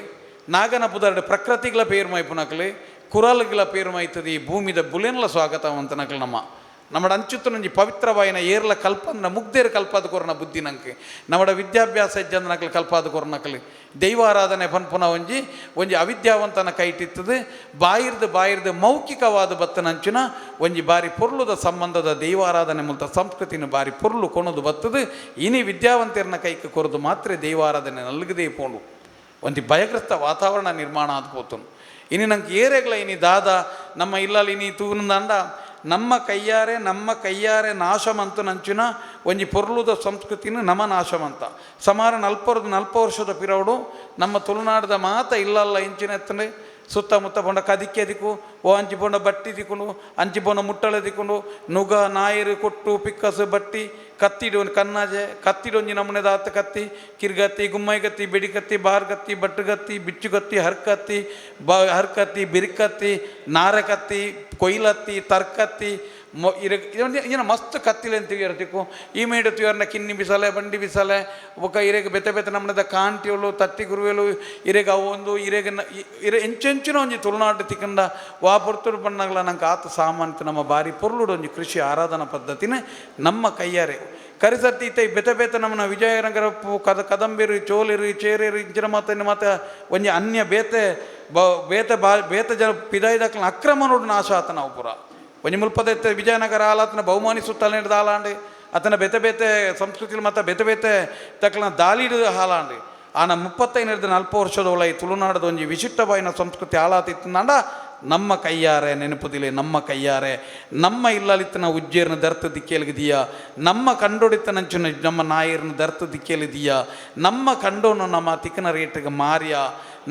ನಾಗನ ಪುದರ್ಡು ಪ್ರಕೃತಿಗಳ ಪೇರು ಮೈಪುನಕಲೆ, ಕುರಲುಗಳ ಪೇರು ಮೈತದೆ. ಈ ಭೂಮಿದ ಬುಲೆನ್ಲ ಸ್ವಾಗತ ಅಂತನಕಲು ನಮ್ಮ ನಮ್ಮಡ ಅಂಚುತ್ತನೊಂಜಿ ಪವಿತ್ರವಾಯಿನ ಏರ್ಲ ಕಲ್ಪನ ಮುಗ್ದೇರು ಕಲ್ಪಾದ ಕೊರನ ಬುದ್ಧಿ ನಂಗೆ. ನಮ್ಮಡ ವಿದ್ಯಾಭ್ಯಾಸ ಇಜ್ಜಂದ ನಕಲು ಕಲ್ಪಾದ ಕೊರನಕಲು ದೈವಾರಾಧನೆ ಪನ್ಪುನ ಒಂಜಿ ಒಂಜಿ ಅವಿದ್ಯಾವಂತನ ಕೈಟಿತ್ತದು. ಬಾಯಿರ್ದು ಬಾಯಿರ್ದು ಮೌಖಿಕವಾದ ಬತ್ತನಂಚಿನ ಒಂಜಿ ಬಾರಿ ಪೊರ್ಲುದ ಸಂಬಂಧದ ದೈವಾರಾಧನೆ ಮುಲ್ತ ಸಂಸ್ಕೃತಿನ ಬಾರಿ ಪೊರ್ಲು ಕೊಣದು ಬತ್ತದು. ಇನಿ ವಿದ್ಯಾವಂತರನ್ನ ಕೈಕ್ ಕೊರದು ಮಾತ್ರ ದೈವಾರಾಧನೆ ನಲ್ಗದೇ ಪೋಂಡು. ಒಂಜಿ ಭಯಗ್ರಸ್ತ ವಾತಾವರಣ ನಿರ್ಮಾಣ ಆದ್ ಪೋತುನು. ಇನಿ ನಂಗೆ ಏರೆಗ್ಲ ಇನಿ ದಾದ ನಮ್ಮ ಇಲ್ಲಲ್ಲಿ ಇನಿ ತೂನಂದ ನಮ್ಮ ಕೈಯಾರೆ ನಮ್ಮ ಕೈಯಾರೆ ನಾಶಮಂತ ನಂಚಿನ ಒಂಜಿ ಪೊರ್ಲುದ ಸಂಸ್ಕೃತಿನ ನಮ ನಾಶಮಂತ. ಸಮಾರ ನಲ್ಪರದು ನಲ್ಪ ವರ್ಷದ ಪಿರವಡು ನಮ್ಮ ತುಳುನಾಡದ ಮಾತ ಇಲ್ಲಲ್ಲ ಇಂಚಿನ ಎತ್ತಂಡೆ ಸುತ್ತಮುತ್ತ ಪೋಂಡ ಕದಿಕೆ ದಿಕ್ಕು ಓ ಅಂಚಿ ಪೋಂಡ ಬಟ್ಟಿ ದಿಕ್ಕುಂಡು ಅಂಚಿ ಪೋಂಡ ಮುಟ್ಟಳೆ ದಿಕ್ಕುಂಡು ನುಗ ನಾಯರು ಕೊಟ್ಟು ಪಿಕ್ಕಸು ಬಟ್ಟಿ ಕತ್ತಿಡು ಒಂದು ಕನ್ನಾಜೆ ಕತ್ತಿಡು ಒಂಜಿ ನಮೂನೆ ದಾತ ಕತ್ತಿ ಕಿರ್ಗತ್ತಿ ಗುಮ್ಮೈ ಕತ್ತಿ ಬೆಡಿ ಕತ್ತಿ ಬಾರ್ ಕತ್ತಿ ಬಟ್ಟುಗತ್ತಿ ಬಿಚ್ಚುಗತ್ತಿ ಹರ್ಕತ್ತಿ ಬ ಹರ್ಕತ್ತಿ ಬಿರಿಕತ್ತಿ ನಾರಕತ್ತಿ ಕೊಯ್ಲತ್ತಿ ತರ್ಕತ್ತಿ ಮೊ ಇರ ಏನ ಮಸ್ತ್ ಕತ್ತಿಲೆ ಅಂತೀವಿ ಇರತಿಕ್ಕು. ಈ ಮೇಡು ತುಯರ್ನ ಕಿನ್ನಿ ಬಿಸಲೆ ಬಂಡಿ ಬಿಸಲೆ ಬೊಕ್ಕ ಇರೆಗ್ ಬೇತೆ ಬೇತೆ ನಮ್ಮದ ಕಾಂಟಿಯಲು ತತ್ತಿ ಗುರುವೆಲು ಇರೆಗ್ ಅವು ಒಂದು ಇರೆಗ್ ಇರೆ ಎಂಚೆಂಚಿನ ಒಂಜಿ ತುಳುನಾಡು ತಿಕ್ಕಂಡ ವಾ ಪೊರ್ತುಡು ಬಣ್ಣಗಳ ನಂಗೆ ಆತ ಸಾಮಾನ್ಯ ನಮ್ಮ ಬಾರಿ ಪೊರ್ಲುಡು ಒಂಜಿ ಕೃಷಿ ಆರಾಧನಾ ಪದ್ಧತಿನ ನಮ್ಮ ಕೈಯಾರೆ ಕರಿಸರ್ತಿ ಇತ್ತ ಬೇತೆ ಬೇತೆ ನಮ್ಮನ ವಿಜಯನಗರ ಕದಂಬಿರು ಚೋಲಿರು ಚೇರಿರು ಇಂಚಿನ ಮಾತ ಮಾತ ಒಂಜಿ ಅನ್ಯ ಬೇತೆ ಬ ಬೇತೆ ಬಾ ಬೇತೆ ಜನ ಪಿದಾಯ್ದಕ್ಲ ಅಕ್ರಮ ನೋಡು ನಾಶ ಆತ ನಾವು ಪೂರ. ಒಂಜಿ ಮುಲ್ಪದ ಇತ್ತೆ ವಿಜಯನಗರ ಆಲಾತನ ಬಹುಮಾನಿ ಸುತ್ತಲ ಹಿಡ್ದು ಹಾಲಾಂಡಿ ಆತನ ಬೇತೆ ಬೇತೆ ಸಂಸ್ಕೃತಿ ಮತ್ತು ಬೇತೆ ಬೇತೆ ತಕ್ಲನ ದಾಳಿಡು ಹಾಲಾಂಡಿ. ಆನ 35 ನಲ್ಪ ವರ್ಷದ ಒಳ ಈ ತುಳುನಾಡದ ಒಂಜಿ ವಿಶಿಷ್ಟವಾಯಿನ ಸಂಸ್ಕೃತಿ ಹಾಳಾತಿತ್ತಂಡ. ನಮ್ಮ ಕೈಯಾರೆ ನೆನಪುದಿಲೆ, ನಮ್ಮ ಕೈಯಾರೆ ನಮ್ಮ ಇಲ್ಲಲಿತ್ತನ ಉಜ್ಜೇರ್ನ ದರ್ತ ದಿಕ್ಕೇಲ್ಗಿದೀಯ, ನಮ್ಮ ಕಂಡೊಡಿತನಂಚಿನ ನಮ್ಮ ನಾಯರ್ನ ದರ್ತ ದಿಕ್ಕೇಲಿದೀಯ, ನಮ್ಮ ಕಂಡೋನು ನಮ್ಮ ತಿಕ್ಕನ ರೇಟಿಗೆ ಮಾರಿಯ,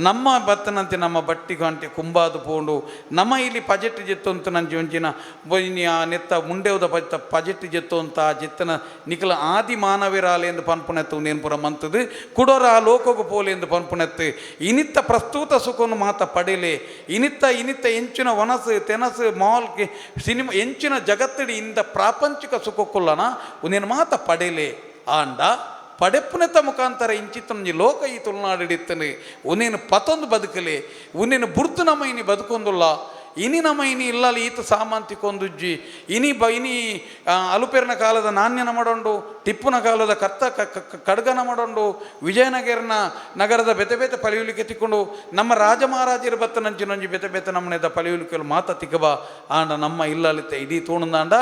ನಮ್ಮ ಬತ್ತನಂತೆ ನಮ್ಮ ಬಟ್ಟಿ ಗಂಟೆ ಕುಂಬಾದು ಪೋಂಡು, ನಮ್ಮ ಇಲ್ಲಿ ಪಜೆಟ್ ಜೆತ್ತು ಅಂತ ನಂಜಿ ಒಂಜಿನ ಬೊಯ್ನಿ ಆ ನೆತ್ತ ಮುಂಡೆವುದ ಪಜ ಪಜೆಟ್ ಜೆತ್ತು ಅಂತ ಆ ಜೆತ್ತನ ನಿಕಲ ಆದಿ ಮಾನವಿರಾಲೆ ಎಂದು ಪನ್ಪುನೆತ್ತು ನೇನ್ಪುರ ಮಂತದು ಕುಡೋರ ಆ ಲೋಕಗು ಪೋಲೆ ಎಂದು ಪನ್ಪುನೆತ್ತು. ಇನಿತ್ತ ಪ್ರಸ್ತುತ ಸುಖವನ್ನು ಮಾತ ಪಡೆಲೆ, ಇನಿತ್ತ ಇನಿತ್ತ ಎಂಚಿನ ವನಸು ತೆನಸು ಮಾಲ್ ಸಿನಿಮಾ ಎಂಚಿನ ಜಗತ್ತಡಿ ಇಂದ ಪ್ರಾಪಂಚಿಕ ಸುಖಕ್ಕುಲ್ಲನ ಒಂದೇನು ಮಾತ ಪಡೆಲೆ. ಆಂಡ ಪಡೆಪ್ಪುನೆತ್ತ ಮುಖಾಂತರ ಇಂಚಿತ್ತೊಂಜಿ ಲೋಕ ಈ ತುಳುನಾಡಿಡಿತ್ತನೆ ಉನೇನು ಪತೊಂದು ಬದುಕಲೆ, ಉನೇನು ಬುರ್ದು ನಮ್ಮ ಇನಿ ಬದುಕೊಂದುಲ್ಲ. ಇನಿ ನಮ್ಮ ಇನಿ ಇಲ್ಲಲ್ಲಿ ಈತ ಸಾಮಾಂತಿಕೊಂದುಜ್ಜಿ ಇನಿ ಬ ಇನಿ ಅಲುಪೆರ್ನ ಕಾಲದ ನಾಣ್ಯನ ಮಾಡೊಂಡು, ಟಿಪ್ಪುನ ಕಾಲದ ಕತ್ತ ಕಡ್ಗನ ಮಾಡೊಂಡು, ವಿಜಯನಗರನ ನಗರದ ಬೆತೆ ಬೇತೆ ಪಲಿಯುಲಿಕೆ ತಿಕ್ಕೊಂಡು ನಮ್ಮ ರಾಜ ಮಹಾರಾಜರ ಬತ್ತನಂಚಿನೊಂಜಿ ಬೆತೆ ಬೇತೆ ನಮ್ಮನೆದ ಪಲಿಯುಲಿಕೆಲು ಮಾತ ತಿಕ್ಕಬ. ಆಂಡ ನಮ್ಮ ಇಲ್ಲಲಿತ್ತ ಇಡೀ ತೋಣುಂದಾಂಡ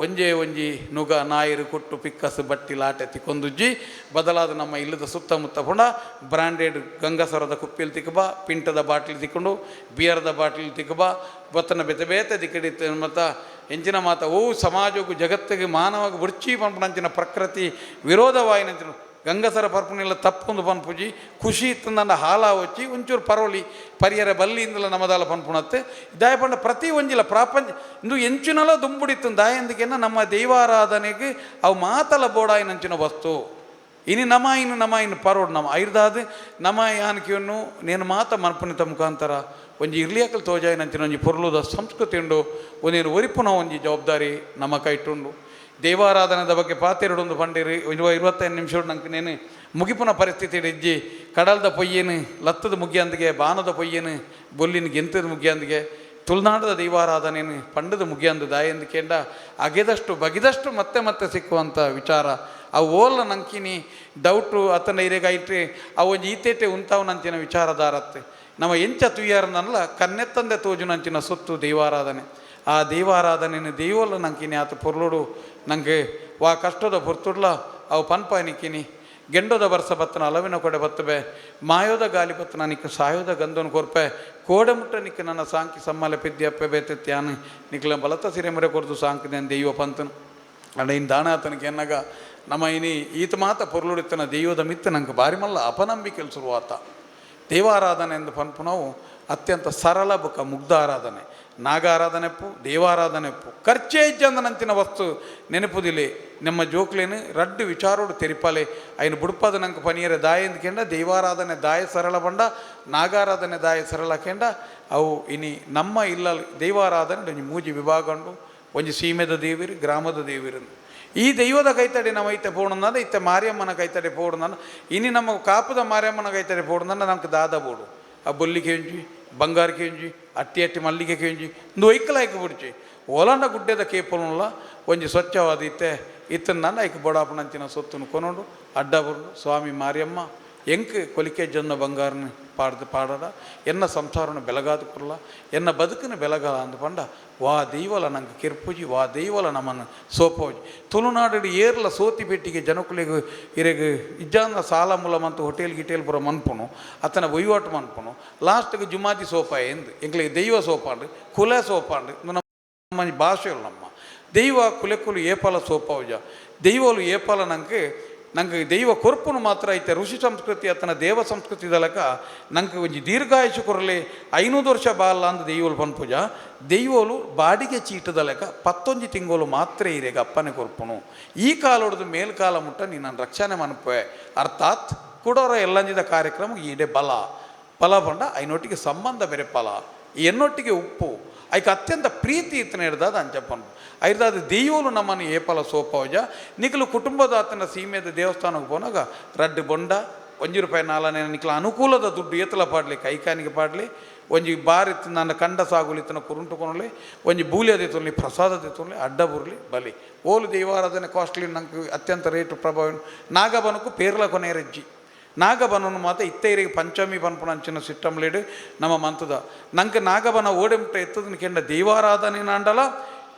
ಒಂಜೇ ಒಂಜಿ ನುಗ ನಾಯಿರು ಕೊಟ್ಟು ಪಿಕ್ಕಸು ಬಟ್ಟಿ ಲಾಟೆ ತಿಕ್ಕೊಂದುಜ್ಜಿ. ಬದಲಾದ ನಮ್ಮ ಇಲ್ಲದ ಸುತ್ತಮುತ್ತ ಪುಂಡ ಬ್ರಾಂಡೆಡ್ ಗಂಗಸರದ ಕುಪ್ಪಿಲ್ ತಿಕ್ಕಬ, ಪಿಂಟದ ಬಾಟ್ಲಿ ತಿಕ್ಕೊಂಡು, ಬಿಯರ್ದ ಬಾಟ್ಲಿ ತಿಕ್ಕಬ, ಬತ್ತನ ಬೆತೆ ಬೇತೆ ದಿಕ್ಕಡಿ ಮತ್ತು ಎಂಚಿನ ಮಾತ ಓ ಸಮಾಜಕ್ಕೂ ಜಗತ್ತಿಗೆ ಮಾನವಾಗ ಬುರ್ಚಿ ಪಂಪನಂಚಿನ ಪ್ರಕೃತಿ ವಿರೋಧವಾಯಿನಂಚಿನ ಗಂಗಸರ ಪರ್ಪುನಿಲ್ಲ ತಪ್ಪೊಂದು ಪನ್ಪುಜಿ. ಖುಷಿ ಇತ್ತು ಹಾಲ వచ్చಿ ಒಂಚೂರು ಪರೋಲಿ ಪರಿಯರ ಬಲ್ಲಿಯಿಂದಲ ನಮದಾಲ ಪನ್ಪುಣತ್ತೆ ದಾಯ ಪಂಡ ಪ್ರತಿ ಒಂಜಿಲ ಪ್ರಾಪಂಚ ಇಂದು ಎಂಚಿನಲ ದುಂಬುಡಿತ್ತು ದಾಯಂದಿಕೆನ ನಮ್ಮ ದೈವಾರಾಧನೆಗೆ ಅವು ಮಾತಲ ಬೋಡಾಯಿನಂಚಿನ ವಸ್ತು. ಇನಿ ನಮ ಇನ್ನು ನಮ ಇನ್ನು ಪರೋಡ್ ನಮ ಐರ್ದಾದ ನಮ ಯಾನಕಿಯನ್ನು ನೇನು ಮಾತ ಮನ್ಪುನಿತ ಮುಖಾಂತರ ಒಂಜಿ ಇರ್ಲಿಯಕಲ್ ತೋಜಾಯಿನಂಚಿನ ಒಂಜಿ ಪೊರ್ಲುದ ಸಂಸ್ಕೃತಿ ಉಂಡು, ಒಂದೇನು ಒರಿಪುನ ಒಂಜಿ ಜವಾಬ್ದಾರಿ ನಮ್ಮ ಕೈಟುಂಡು. ದೇವಾರಾಧನೆದ ಬಗ್ಗೆ ಪಾತೆರಡೊಂದು ಪಂಡಿರಿ 25 ನಿಮಿಷ ನಂಗೆ ನೇನು ಮುಗಿಪುನ ಪರಿಸ್ಥಿತಿ ಇಜ್ಜಿ. ಕಡಲ್ದ ಪೊಯ್ಯೇನು ಲತ್ತದ ಮುಗಿಯಂದಿಗೆ, ಬಾನದ ಪೊಯ್ಯೇನು ಬೊಲ್ಲಿನ ಗೆಂತದ ಮುಗಿಯಂದಿಗೆ, ತುಳುನಾಡದ ದೈವಾರಾಧನೆಯನ್ನು ಪಂಡದ ಮುಗಿಯಂದು ದಾಯಂದು ಕೇಂಡ ಅಗೆದಷ್ಟು ಬಗೆದಷ್ಟು ಮತ್ತೆ ಮತ್ತೆ ಸಿಕ್ಕುವಂಥ ವಿಚಾರ. ಅವು ಓಲ ನಂಕಿನಿ ಡೌಟು ಅತನ ಇರೆಗಾಯ್ಟ್ರಿ ಅವು ಒಂಜಿ ಈತೇಟೆ ಉಂತಾವನಂಚಿನ ವಿಚಾರಧಾರತ್ತೆ ನಮ್ಮ ಎಂಚ ತುಯ್ಯಾರನಲ್ಲ ಕನ್ನೆತ್ತಂದೆ ತೋಜುನಂಚಿನ ಸೊತ್ತು ದೈವಾರಾಧನೆ. ಆ ದೈವಾರಾಧನೆಯನ್ನು ದೈವಲ್ಲ ನಂಕಿನಿ ಆತ ಪೊರ್ಲುಡು ನಂಗೆ ವಾ ಕಷ್ಟದ ಪೊರ್ತುಡ್ಲ ಅವು ಪನ್ಪಾನಿಕ್ಕಿನಿ ಗೆಂಡೋದ ಬರ್ಸ ಬತ್ತನ ಅಲವಿನ ಕೊಡೆ ಬತ್ತಬೆ, ಮಾಯೋದ ಗಾಲಿ ಬತ್ತನ ನಿಕ್ಕ ಸಾಯೋದ ಗಂಧನ ಕೊರ್ಪೆ, ಕೋಡೆ ಮುಟ್ಟ ನಿಕ್ಕ ನನ್ನ ಸಾಂಕಿ ಸಮ್ಮಲೆ ಪಿದ್ದಿ ಅಪ್ಪೆ ಬೇತೆ ತ್ಯಾನು ನಿಕ್ಲ ಬಲತ ಸಿರೆಮುರೆ ಕೊರ್ದು ಸಾಂಕಿದೆ ದೈವ ಪಂತನು. ಅಂಡ ಇನ್ನು ದಾಣ ಆತನಿಗೆ ಎನ್ನಾಗ ನಮ್ಮ ಇನಿ ಈತ ಮಾತ ಪೊರ್ಲುಡಿತ್ತನ ದೈವದ ಮಿತ್ತ ನಂಗೆ ಬಾರಿ ಮಲ್ಲ ಅಪನಂಬಿಕೆಲ್ ಶುರುವಾತ. ದೇವಾರಾಧನೆ ಎಂದು ಪನ್ಪು ನಾವು ಅತ್ಯಂತ ಸರಳ ಬುಕ್ಕ ಮುಗ್ಧ ಆರಾಧನೆ, ನಾಗಾರಾಧನೆಪ್ಪು ದೇವಾರಾಧನೆಪ್ಪು ಖರ್ಚೇ ಇಜ್ಜಂದನಂಚಿನ ವಸ್ತು ನೆನಪುದಿಲೆ. ನಮ್ಮ ಜೋಕ್ಲೇನು ರಡ್ಡು ವಿಚಾರೋಡು ತೆರಿಪಾಲೆ ಐನು ಬುಡ್ಪದ ನಂಗೆ ಪನಿಯರೆ ದಾಯ ಎಂದ ದೈವಾರಾಧನೆ ದಾಯ ಸರಳ ಬಂಡ, ನಾಗಾರಾಧನೆ ದಾಯ ಸರಳ ಕೆಂಡ. ಅವು ಇನಿ ನಮ್ಮ ಇಲ್ಲ ದೈವಾರಾಧನೆ ಒಂಜಿ ಮೂಜಿ ವಿಭಾಗ ಉಂಡು, ಒಂಜಿ ಸೀಮೆದ ದೇವಿರು, ಗ್ರಾಮದ ದೇವಿರು. ಈ ದೈವದ ಕೈತಡಿ ನಮ್ಮ ಇತ್ತೆ ಪೋಣಂದ ಇತ್ತೆ ಮಾರಿಯಮ್ಮನ ಕೈತಡಿ ಪೋಡುಂದ ಇನಿ ನಮ್ಮ ಕಾಪುದ ಮಾರಿಯಮ್ಮನ ಕೈತಡಿ ಪೋಡುಂದ ನಮ್ಗೆ ದಾದ ಬೋಡು ಆ ಬೊಲ್ಲಿಗೆ ಒಂಜಿ ಬಂಗಾರಕ್ಕೆ ಒಂಜಿ ಅಟ್ಟಿ ಅಟ್ಟಿ ಮಲ್ಲಿಗೆ ಒಂಜಿ ಒಂದು ಒಯ್ಕಲಾಯ್ಕ ಬುಡ್ಚಿ ಓಲಂಡ ಗುಡ್ಡೆದ ಕೇಪಲುಲ್ಲ ಒಂಜಿ ಸ್ವಚ್ಛವಾದ ಇತ್ತೆ ಇತ್ತನ್ನ ಐಕ್ ಬೋಡಾಪನಂಚಿನ ಸೊತ್ತುನು ಕೊನೊಂಡು ಅಡ್ಡ ಬರುಡು. ಸ್ವಾಮಿ ಮಾರಿಯಮ್ಮ ಎಂಕ್ ಕೊಲಿಕೆ ಜನ್ನ ಬಂಗಾರನ ಪಾಡ್ದು ಪಾಡದ ಎನ್ನ ಸಂಸಾರನ ಬೆಲಗಾದ ಕುರ್ಲ ಎನ್ನ ಬದುಕನ್ನು ಬೆಲಗಾಲ ಅಂದ ಪಂಡ ವಾ ದೈವಲ ನಂಗೆ ಕಿರ್ಪುಜಿ, ವಾ ದೈವಲ ನಮ್ಮನ್ನು ಸೋಪೋಜಿ. ತುಳುನಾಡು ಏರ್ಲ ಸೋತಿ ಪೆಟ್ಟಿಗೆ ಜನಕುಲಿಗೆ ಇರೆಗ್ ಇಜ್ಜಾಂದ ಸಾಲ ಮೂಲ ಮಂತು ಹೋಟೆಲ್ ಗಿಟೇಲ್ ಪೂರ ಮನ್ಪುನು ಅತನ ವಹಿವಾಟು ಮನ್ಪುನು ಲಾಸ್ಟ್ಗೆ ಜುಮಾದಿ ಸೋಪ ಎಂದು ಎಂಕ್ಲಿಗೆ ದೈವ ಸೋಪಾಂಡು ಕುಲ ಸೋಪಾಂಡು ನಮ್ಮ ಭಾಷೆಗಳು ನಮ್ಮ ದೈವ ಕುಲೆಕುಲು ಏಪಾಲ ಸೋಪಾವುಜ ದೈವಲು ಏಪಾಲ ನಂಗೆ ನಂಗೆ ದೈವ ಕೊರ್ಪುನು ಮಾತ್ರ ಐತೆ. ಋಷಿ ಸಂಸ್ಕೃತಿ ಅತನ ದೇವ ಸಂಸ್ಕೃತಿ ದಲಕ ನಂಗೆ ಒಂಜಿ ದೀರ್ಘಾಯುಷು ಕೊರಲಿ 500 ವರ್ಷ ಬಾಲ ಅಂದ ದೈವಲು ಪನ್ಪುಜ. ದೈವಲು ಬಾಡಿಗೆ ಚೀಟದ ಲೆಕ್ಕ ಪತ್ತೊಂಜಿ ತಿಂಗಳು ಮಾತ್ರ ಇರೆಗ ಅಪ್ಪನೆ ಕೊರ್ಪುನು ಈ ಕಾಲೊಡ್ದು ಮೇಲ್ಕಾಲ ಮುಟ್ಟ ನೀನು ರಕ್ಷಣೆ ಮನ್ಪೆ. ಅರ್ಥಾತ್ ಕುಡೋರ ಎಲ್ಲಂಜಿದ ಕಾರ್ಯಕ್ರಮ ಈಡೆ ಬಲ ಫಲ ಪಂಡ ಐನೊಟ್ಟಿಗೆ ಸಂಬಂಧ ಬೇರೆ ಫಲ ಎನ್ನೊಟ್ಟಿಗೆ ಉಪ್ಪು ಐಕ್ ಅತ್ಯಂತ ಪ್ರೀತಿ ಇತ್ತನ ಹಿಡ್ದಾದ ಅಂಚಪ್ಪನು ಐರ್ದಾದ ದೈವಲು ನಮ್ಮನ್ನು ಏಪಲ ಸೋಪವಜ. ನಿಖಲು ಕುಟುಂಬದ ಆತನ ಸೀಮೆದ ದೇವಸ್ಥಾನಕ್ಕೆ ಪೋನಾಗ ರಡ್ಡು ಬೊಂಡ ಒಂಜಿ ರೂಪಾಯಿ ನಾಲನೇ ನಿಕ್ಲ ಅನುಕೂಲದ ದುಡ್ಡು ಏತಲ ಪಾಡ್ಲಿ ಕೈಕಾನಿಗೆ ಪಾಡ್ಲಿ ಒಂಜಿ ಬಾರಿ ನನ್ನ ಕಂಡ ಸಾಗುಲಿ ಇತ್ತನ ಕುರುಂಟು ಕೊನಲಿ ಒಂಜಿ ಬೂಲಿ ತುರ್ಲಿ ಪ್ರಸಾದ ತುರ್ಲಿ ಅಡ್ಡ ಬುರ್ಲಿ ಬಲಿ ಓಲು ದೈವಾರಾಧನೆ ಕಾಸ್ಟ್ಲಿ ನಂಗೆ ಅತ್ಯಂತ ರೇಟು ಪ್ರಭಾವ. ನಾಗಬನಕ್ಕೂ ಪೇರ್ಲ ಕೊನೆಯರಜ್ಜಿ ನಾಗಬನನು ಮಾತ ಇತ್ತೈರಿಗೆ ಪಂಚಮಿ ಪನ್ಪುನ ಅಂಚಿನ ಸಿಟ್ಟಂ ಲೇಡು ನಮ್ಮ ಮಂತದ ನಂಗೆ ನಾಗಬನ ಓಡೆಮುಟ್ಟ ಎತ್ತದನ ಕೆಂಡ ದೈವಾರಾಧನೆ ನಾಂಡಲ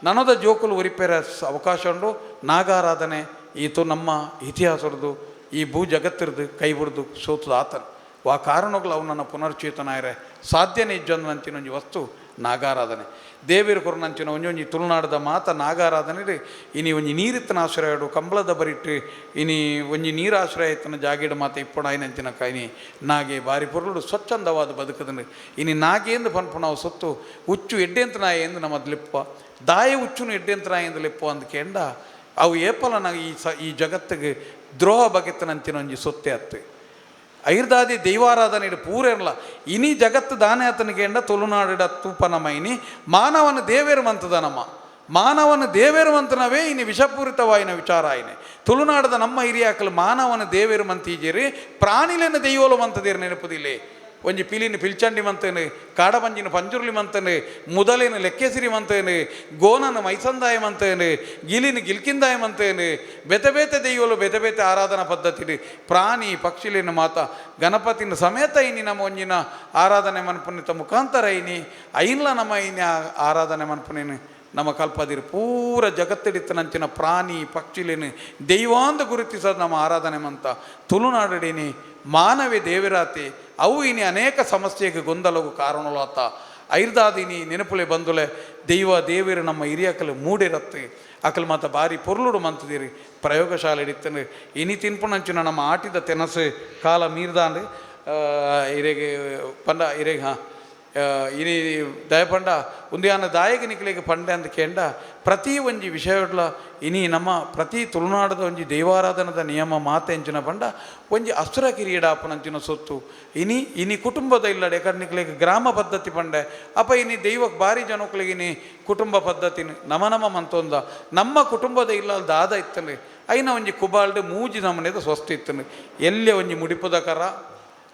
ನನದ ಜೋಕುಲು ಒರಿಪೇರ ಅವಕಾಶ ಉಂಡು. ನಾಗಾರಾಧನೆ ಈತು ನಮ್ಮ ಇತಿಹಾಸರದು ಈ ಭೂ ಜಗತ್ತಿರದು ಕೈ ಬಿಡ್ದು ಸೋತದ ಆತನ ವಾ ಕಾರಣಗಳು ಅವು ನನ್ನ ಪುನರ್ಚೇತನ ಆಯ್ರೆ ಸಾಧ್ಯನೇ ಇಜ್ಜಂದು ಅಂಚಿನ ಒಂಜಿ ವಸ್ತು. ನಾಗಾರಾಧನೆ. ದೇವೇರು ಕೊರ್ನಂಚಿನ ಒಂಜೊಂಜಿ ತುಳುನಾಡದ ಮಾತ ನಾಗಾರಾಧನೆ. ಇನಿ ಒಂಜಿ ನೀರಿತ್ತನ ಆಶ್ರಯಡು ಕಂಬಳದ ಬರಿಟ್ಟು ಇನಿ ಒಂಜಿ ನೀರು ಆಶ್ರಯ ಇತ್ತನ ಜಾಗಿಡ ಮಾತ ಇಪ್ಪೊಡಾಯಿನಂಚಿನ ಇನಿ ನಾಗೆ ಬಾರಿ ಪೊರುಳು ಸ್ವಚ್ಛಂದವಾದ ಬದುಕದನು. ಇನಿ ನಾಗೇಂದು ಪನ್ಪುನವು ಸೊತ್ತು ಉಚ್ಚು ಎಡ್ಡೆಂತ ನಾಯಿ ಎಂದು ನಮ್ಮದು ಲೆಪ್ಪ ದಾಯ ಉಚ್ಚುನು ಎಡ್ಡೆಂತ ನಾಯಿ ಎಂದು ಲೆಪ್ಪ ಅಂದ್ ಕೇಂಡ ಅವು ಏಪಲ ನಾಗ ಈ ಸ ಈ ಜಗತ್ತಿಗೆ ದ್ರೋಹ ಬಗೆತ್ತನಂಚಿನ ಒಂಜಿ ಸೊತ್ತೆ ಅತ್ತು. ಐರ್ದಾದಿ ದೈವಾರಾಧನೆ ಪೂರೆರ್ಲ ಇನಿ ಜಗತ್ತು ದಾನೆ ಆತನಿಗೆ ತುಳುನಾಡಿಡ ತೂಪನಮ ಇನಿ ಮಾನವನ ದೇವೇರು ಮಂತದ ನಮ್ಮ ಮಾನವನ ದೇವೇರು ಮಂತನವೇ ಇನಿ ವಿಷಪೂರಿತವಾಯಿನ ವಿಚಾರ ಆಯ್ನೆ. ತುಳುನಾಡದ ನಮ್ಮ ಹಿರಿಯಾಕಲು ಮಾನವನ ದೇವೇರು ಮಂತೀಜೇರಿ ಪ್ರಾಣಿಲೇನ ದೈವೋಲು ಮಂತದೇರು ನೆನಪುದಿಲ್ಲೆ. ಒಂಜಿ ಪಿಲಿನ ಪಿಲ್ಚಂಡಿ ಮಂತೇನೆ, ಕಾಡಬಂಜಿನ ಪಂಜುರ್ಲಿ ಮಂತೇನೆ, ಮುದಲೇನು ಲೆಕ್ಕೆಸಿರಿ ಮಂತೇನೆ, ಗೋನನ ಮೈಸಂದಾಯ ಮಂತೇನೆ, ಗಿಲಿನ ಗಿಲ್ಕಿಂದಾಯ ಮಂತೇನೆ, ಬೇತೆ ಬೇತೆ ದೈವಲು ಬೇತೆ ಬೇತೆ ಆರಾಧನಾ ಪದ್ಧತಿ ಪ್ರಾಣಿ ಪಕ್ಷಿಲಿನ ಮಾತ ಗಣಪತಿನ ಸಮೇತ ಇನಿ ನಮ್ಮ ಒಂಜಿನ ಆರಾಧನೆ ಮನ್ಪುನಿತ ಮುಖಾಂತರ ಇನಿ ಐನ್ಲ ನಮ್ಮ ಇನಿ ಆರಾಧನೆ ಮನ್ಪುನೇನು ನಮ್ಮ ಕಲ್ಪದಿರು ಪೂರ ಜಗತ್ತಿಡಿತ್ತನಂಚಿನ ಪ್ರಾಣಿ ಪಕ್ಷಿಲೇನು ದೈವಾಂದ ಗುರುತಿಸೋದು ನಮ್ಮ ಆರಾಧನೆ ಮಂತ. ತುಳುನಾಡಿನಿ ಮಾನವಿ ದೇವಿರಾತಿ ಅವು ಇನಿ ಅನೇಕ ಸಮಸ್ಯೆಗೆ ಗೊಂದಲಗು ಕಾರಣಲಾತ. ಐರ್ದಾದಿನಿ ನೆನಪುಲೆ ಬಂದುಲೆ ದೈವ ದೇವಿರು ನಮ್ಮ ಹಿರಿಯಕಲು ಮೂಡಿರತ್ತೆ ಅಕಲ್ ಮಾತ ಬಾರಿ ಪೊರ್ಲುಡು ಮಂತದಿರಿ ಪ್ರಯೋಗಶಾಲೆ ಇತ್ತನು. ಇನಿ ತಿನ್ಪುನಂಚಿನ ನಮ್ಮ ಆಟಿದ ತೆನಸು ಕಾಲ ಮೀರ್ದಾಂಡ್ ಇರೆಗೆ ಪಂಡ ಇರೆಗೆ ಹಾಂ ಇನಿ ದಯಪಂಡ ಉಂದಿಯಾನ ದಾಯಕ ನಿಕ್ಲೆಗ್ ಪಂಡೆ ಅಂದ್ ಕೇಂಡ ಪ್ರತಿ ಒಂಜಿ ವಿಷಯಡ್ಲ ಇನಿ ನಮ್ಮ ಪ್ರತಿ ತುಳುನಾಡದ ಒಂಜಿ ದೈವಾರಾಧನದ ನಿಯಮ ಮಾತೆಂಚಿನ ಪಂಡ ಒಂಜಿ ಅಸುರ ಕಿರೀಡಾಪನಂಚಿನ ಸೊತ್ತು ಇನಿ ಇನಿ ಕುಟುಂಬದ ಇಲ್ಲಡೆ ನಿಕ್ಲೆಗ್ ಗ್ರಾಮ ಪದ್ಧತಿ ಪಂಡೆ ಅಪ ಇನಿ ದೈವಕ್ಕೆ ಬಾರಿ ಜನಕ್ಲೆಗ್ ಇನಿ ಕುಟುಂಬ ಪದ್ಧತಿನ ನಮ ನಮ ಮಂತೊಂದ ನಮ್ಮ ಕುಟುಂಬದ ಇಲ್ಲ ದಾದ ಇತ್ತಂದ್ರೆ ಐನ ಒಂಜಿ ಕುಬಾಲ್ಡ್ ಮೂಜಿ ನಮನೆದ ಸ್ವಸ್ತಿ ಇತ್ತಂದ್ರೆ ಎಲ್ಲೆ ಒಂಜಿ ಮುಡಿಪುದ ಕರ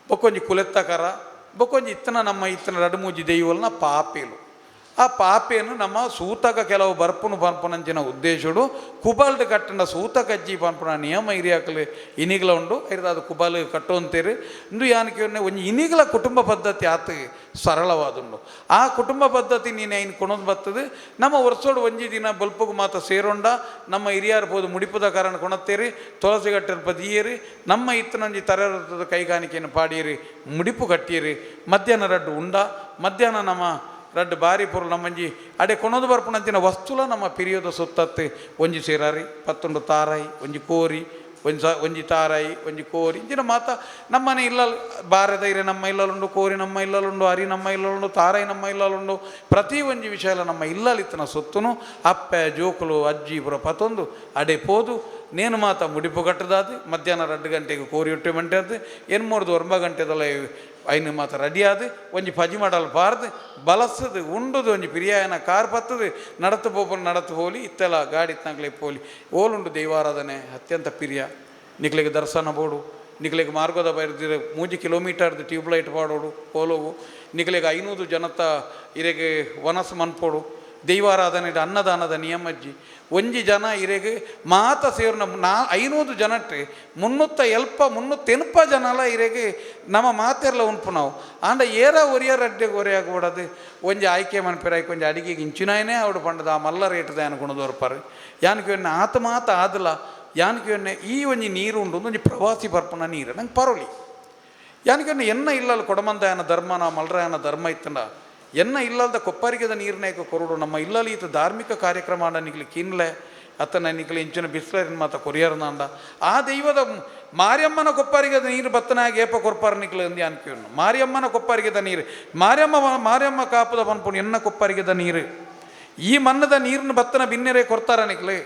ಬೊಕ್ಕೊಂಜಿ ಕುಲೆತ್ತ ಕರ ಬೊಕ್ಕೊಂಜಿ ಇತ್ತನ ನಮ್ಮ ಇತ್ತನ ರಡು ಮೂಜಿ ದೈವಲ್ನ ಪಾಪೇಲು. ಆ ಪಾಪೇನು ನಮ್ಮ ಸೂತಕ ಕೆಲವು ಬರ್ಪುನು ಪನ್ಪುನಂಚಿನ ಉದ್ದೇಶಡು ಕುಬಾಲ್ಡ್ ಕಟ್ಟಂಡ ಸೂತಕಜ್ಜಿ ಪನ್ಪುನ ನಿಯಮ ಹಿರಿಯಾಕಲು ಇನಿಗ್ಲ ಉಂಡು ಐರ್ದಾದ ಕುಬಾಲ್ ಕಟ್ಟುವಂತೇರು. ಇಂದು ಯಾನಕ್ಕೆ ಒಂಜಿ ಇನಿಗ್ಲ ಕುಟುಂಬ ಪದ್ಧತಿ ಆತ ಸರಳವಾದುಂಡು. ಆ ಕುಟುಂಬ ಪದ್ಧತಿ ನೀನು ಐನ್ ಕೊಣೊಂದು ಬರ್ತದೆ ನಮ್ಮ ವರ್ಷೋಡು ಒಂಜಿ ದಿನ ಬಲ್ಪುಗು ಮಾತ ಸೇರೊಂಡ ನಮ್ಮ ಹಿರಿಯಾರು ಪೋದು ಮುಡಿಪುದ ಕಾರಣ ಕೊಣತ್ತೇರಿ ತುಳಸಿ ಕಟ್ಟಲ್ಪ ದೀಯರಿ ನಮ್ಮ ಇತ್ತನೊಂಜಿ ತರರದ ಕೈಗಾಣಿಕೆಯನ್ನು ಪಾಡಿಯರಿ ಮುಡಿಪು ಕಟ್ಟಿಯರಿ ಮಧ್ಯಾಹ್ನ ರಡ್ಡು ಉಂಡ ಮಧ್ಯಾಹ್ನ ನಮ್ಮ ರಡ್ಡು ಬಾರಿ ಪೊರ್ಲು ನಮ್ಮಂಜಿ ಅಡೆ ಕೊಣದು ಬರ್ಪುನಂಚಿನ ವಸ್ತುಲ ನಮ್ಮ ಪಿರಿಯೋದ ಸುತ್ತತ್ತು ಒಂಜಿ ಸೇರಾರಿ ಪತ್ತೊಂಡು ತಾರಾಯಿ ಒಂಜಿ ಕೋರಿ ಒಂಜಿ ಒಂಜಿ ತಾರಾಯಿ ಒಂಜಿ ಕೋರಿ ಇಂಚಿನ ಮಾತ ನಮ್ಮನೆ ಇಲ್ಲಲ್ ಬಾರೆದ ಇರೆ ನಮ್ಮ ಇಲ್ಲಲುಂಡು ಕೋರಿ ನಮ್ಮ ಇಲ್ಲಲುಂಡು ಅರಿ ನಮ್ಮ ಇಲ್ಲಲುಂಡು ತಾರಾಯಿ ನಮ್ಮ ಇಲ್ಲಲುಂಡು ಪ್ರತಿ ಒಂಜಿ ವಿಷಯಲ ನಮ್ಮ ಇಲ್ಲಲಿತ್ತನ ಸೊತ್ತುನು ಅಪ್ಪೆ ಜೋಕುಲು ಅಜ್ಜಿ ಪುರ ಪತ್ತೊಂದು ಅಡೆ ಪೋದು ನೇನು ಮಾತ ಮುಡಿಪು ಕಟ್ಟದಾದು ಮಧ್ಯಾಹ್ನ 2 ಗಂಟೆಗೆ ಕೋರಿ ಉಟ್ಟೆ ಮಂಟೆ ಅದು ಎನ್ಮೂರ್ದು 9 ಗಂಟೆದಲ್ಲ ಐನು ಮಾತ ರೆಡಿ ಆದು ಒಂಜಿ ಪಜಿ ಮಾಡಲು ಬಾರ್ದು ಬಲಸದು ಉಂಡುದು ಒಂಜಿ ಪಿರಿಯಾಯನ ಕಾರ್ ಪತ್ತದು ನಡತು ಪೋಪುನ ನಡತು ಹೋಲಿ ಇತ್ತೆಲ್ಲ ಗಾಡಿ ಇತ್ತಂಗ್ಲೆ ಪೋಲಿ ಓಲುಂಡು ದೈವಾರಾಧನೆ ಅತ್ಯಂತ ಪಿರಿಯ. ನಿಕ್ಲೆಗ್ ದರ್ಶನ ಬೋಡು ನಿಕ್ಲೆಗ್ ಮಾರ್ಗದ ಬೈರ್ದಿರ 3 ಕಿಲೋಮೀಟರ್ದು ಟ್ಯೂಬ್ಲೈಟ್ ಪಾಡೋಡು ಪೋಲೋವು ನಿಕ್ಲೆಗ್ 500 ಜನತ ಇರೆಗೆ ವನಸು ಮನ್ಪೋಡು ದೈವಾರಾಧನೆ ಅನ್ನದಾನದ ನಿಯಮಜ್ಜಿ ಒಂಜಿ ಜನ ಇರೆಗೆ ಮಾತ ಸೇರ್ನ 500 ಜನಟ್ 370 380 ಜನಲ ಇರೆಗೆ ನಮ್ಮ ಮಾತೆರ್ಲ ಉನ್ಪು ನಾವು ಆಂಡ ಏರ ಒರಿಯರ್ ಅಡ್ಡೆಗೆ ಒರೆಯಾಗಬಾರ್ದು ಒಂಜಿ ಆಯ್ಕೆ ಮನ್ಪೆರಾಯ್ಕೆ ಒಂಜಿ ಅಡಿಗೆಗೆ ಇಂಚಿನಾಯನೇ ಅವಡು ಪಂಡದ ಆ ಮಲ್ಲ ರೇಟ್ದ ಅನ್ಕೊಂಡು ಯಾನಕ್ಕೆ ಆತ ಮಾತ ಆದಲ ಯಾನಕ್ಕೆ ಈ ಒಂಜಿ ನೀರು ಉಂಡು ಒಂಜಿ ಪ್ರವಾಸಿ ಬರ್ಪುನ ನೀರು ನಂಗೆ ಪರೋಲಿ ಯಾನಕ್ಕೆ ಎನ್ನ ಇಲ್ಲಲ್ಲ ಕೊಡಮಂದಾಯನ ಧರ್ಮನ ಮಲ್ರಾಯನ ಧರ್ಮ ಇತ್ತಂಡ ಎನ್ನ ಇಲ್ಲಲ್ದ ಕೊಪ್ಪರಿಗೆದ ನೀರ್ನೇಕ ಕೊರಡು ನಮ್ಮ ಇಲ್ಲಲ್ಲಿ ಈತ ಧಾರ್ಮಿಕ ಕಾರ್ಯಕ್ರಮ ನಿಕ್ಲಿ ಕಿನ್ಲೆ ಅತನ ನಿಕ್ಲಿ ಇಂಚಿನ ಬಿಸ್ಲರಿನ ಮಾತ ಕೊರಿಯರ್ನಾಂಡ ಆ ದೈವದ ಮಾರಿಯಮ್ಮನ ಕೊಪ್ಪರಿಗೆದ ನೀರು ಬತ್ತನಾಗಿ ಏಪ ಕೊರ್ಪಾರ ನಿಕ್ಲು ಅಂದಿ ಅನ್ಕಿವನು ಮಾರಿಯಮ್ಮನ ಕೊಪ್ಪರಿಗೆದ ನೀರು ಮಾರಿಯಮ್ಮ ಕಾಪದ ಪನ್ಪುಣು ಎನ್ನ ಕೊಪ್ಪರಿಗೆದ ನೀರು ಈ ಮನ್ನದ ನೀರಿನ ಬತ್ತನ ಬಿನ್ನೆರೆ ಕೊರ್ತಾರ ನಿಕ್ಲೆ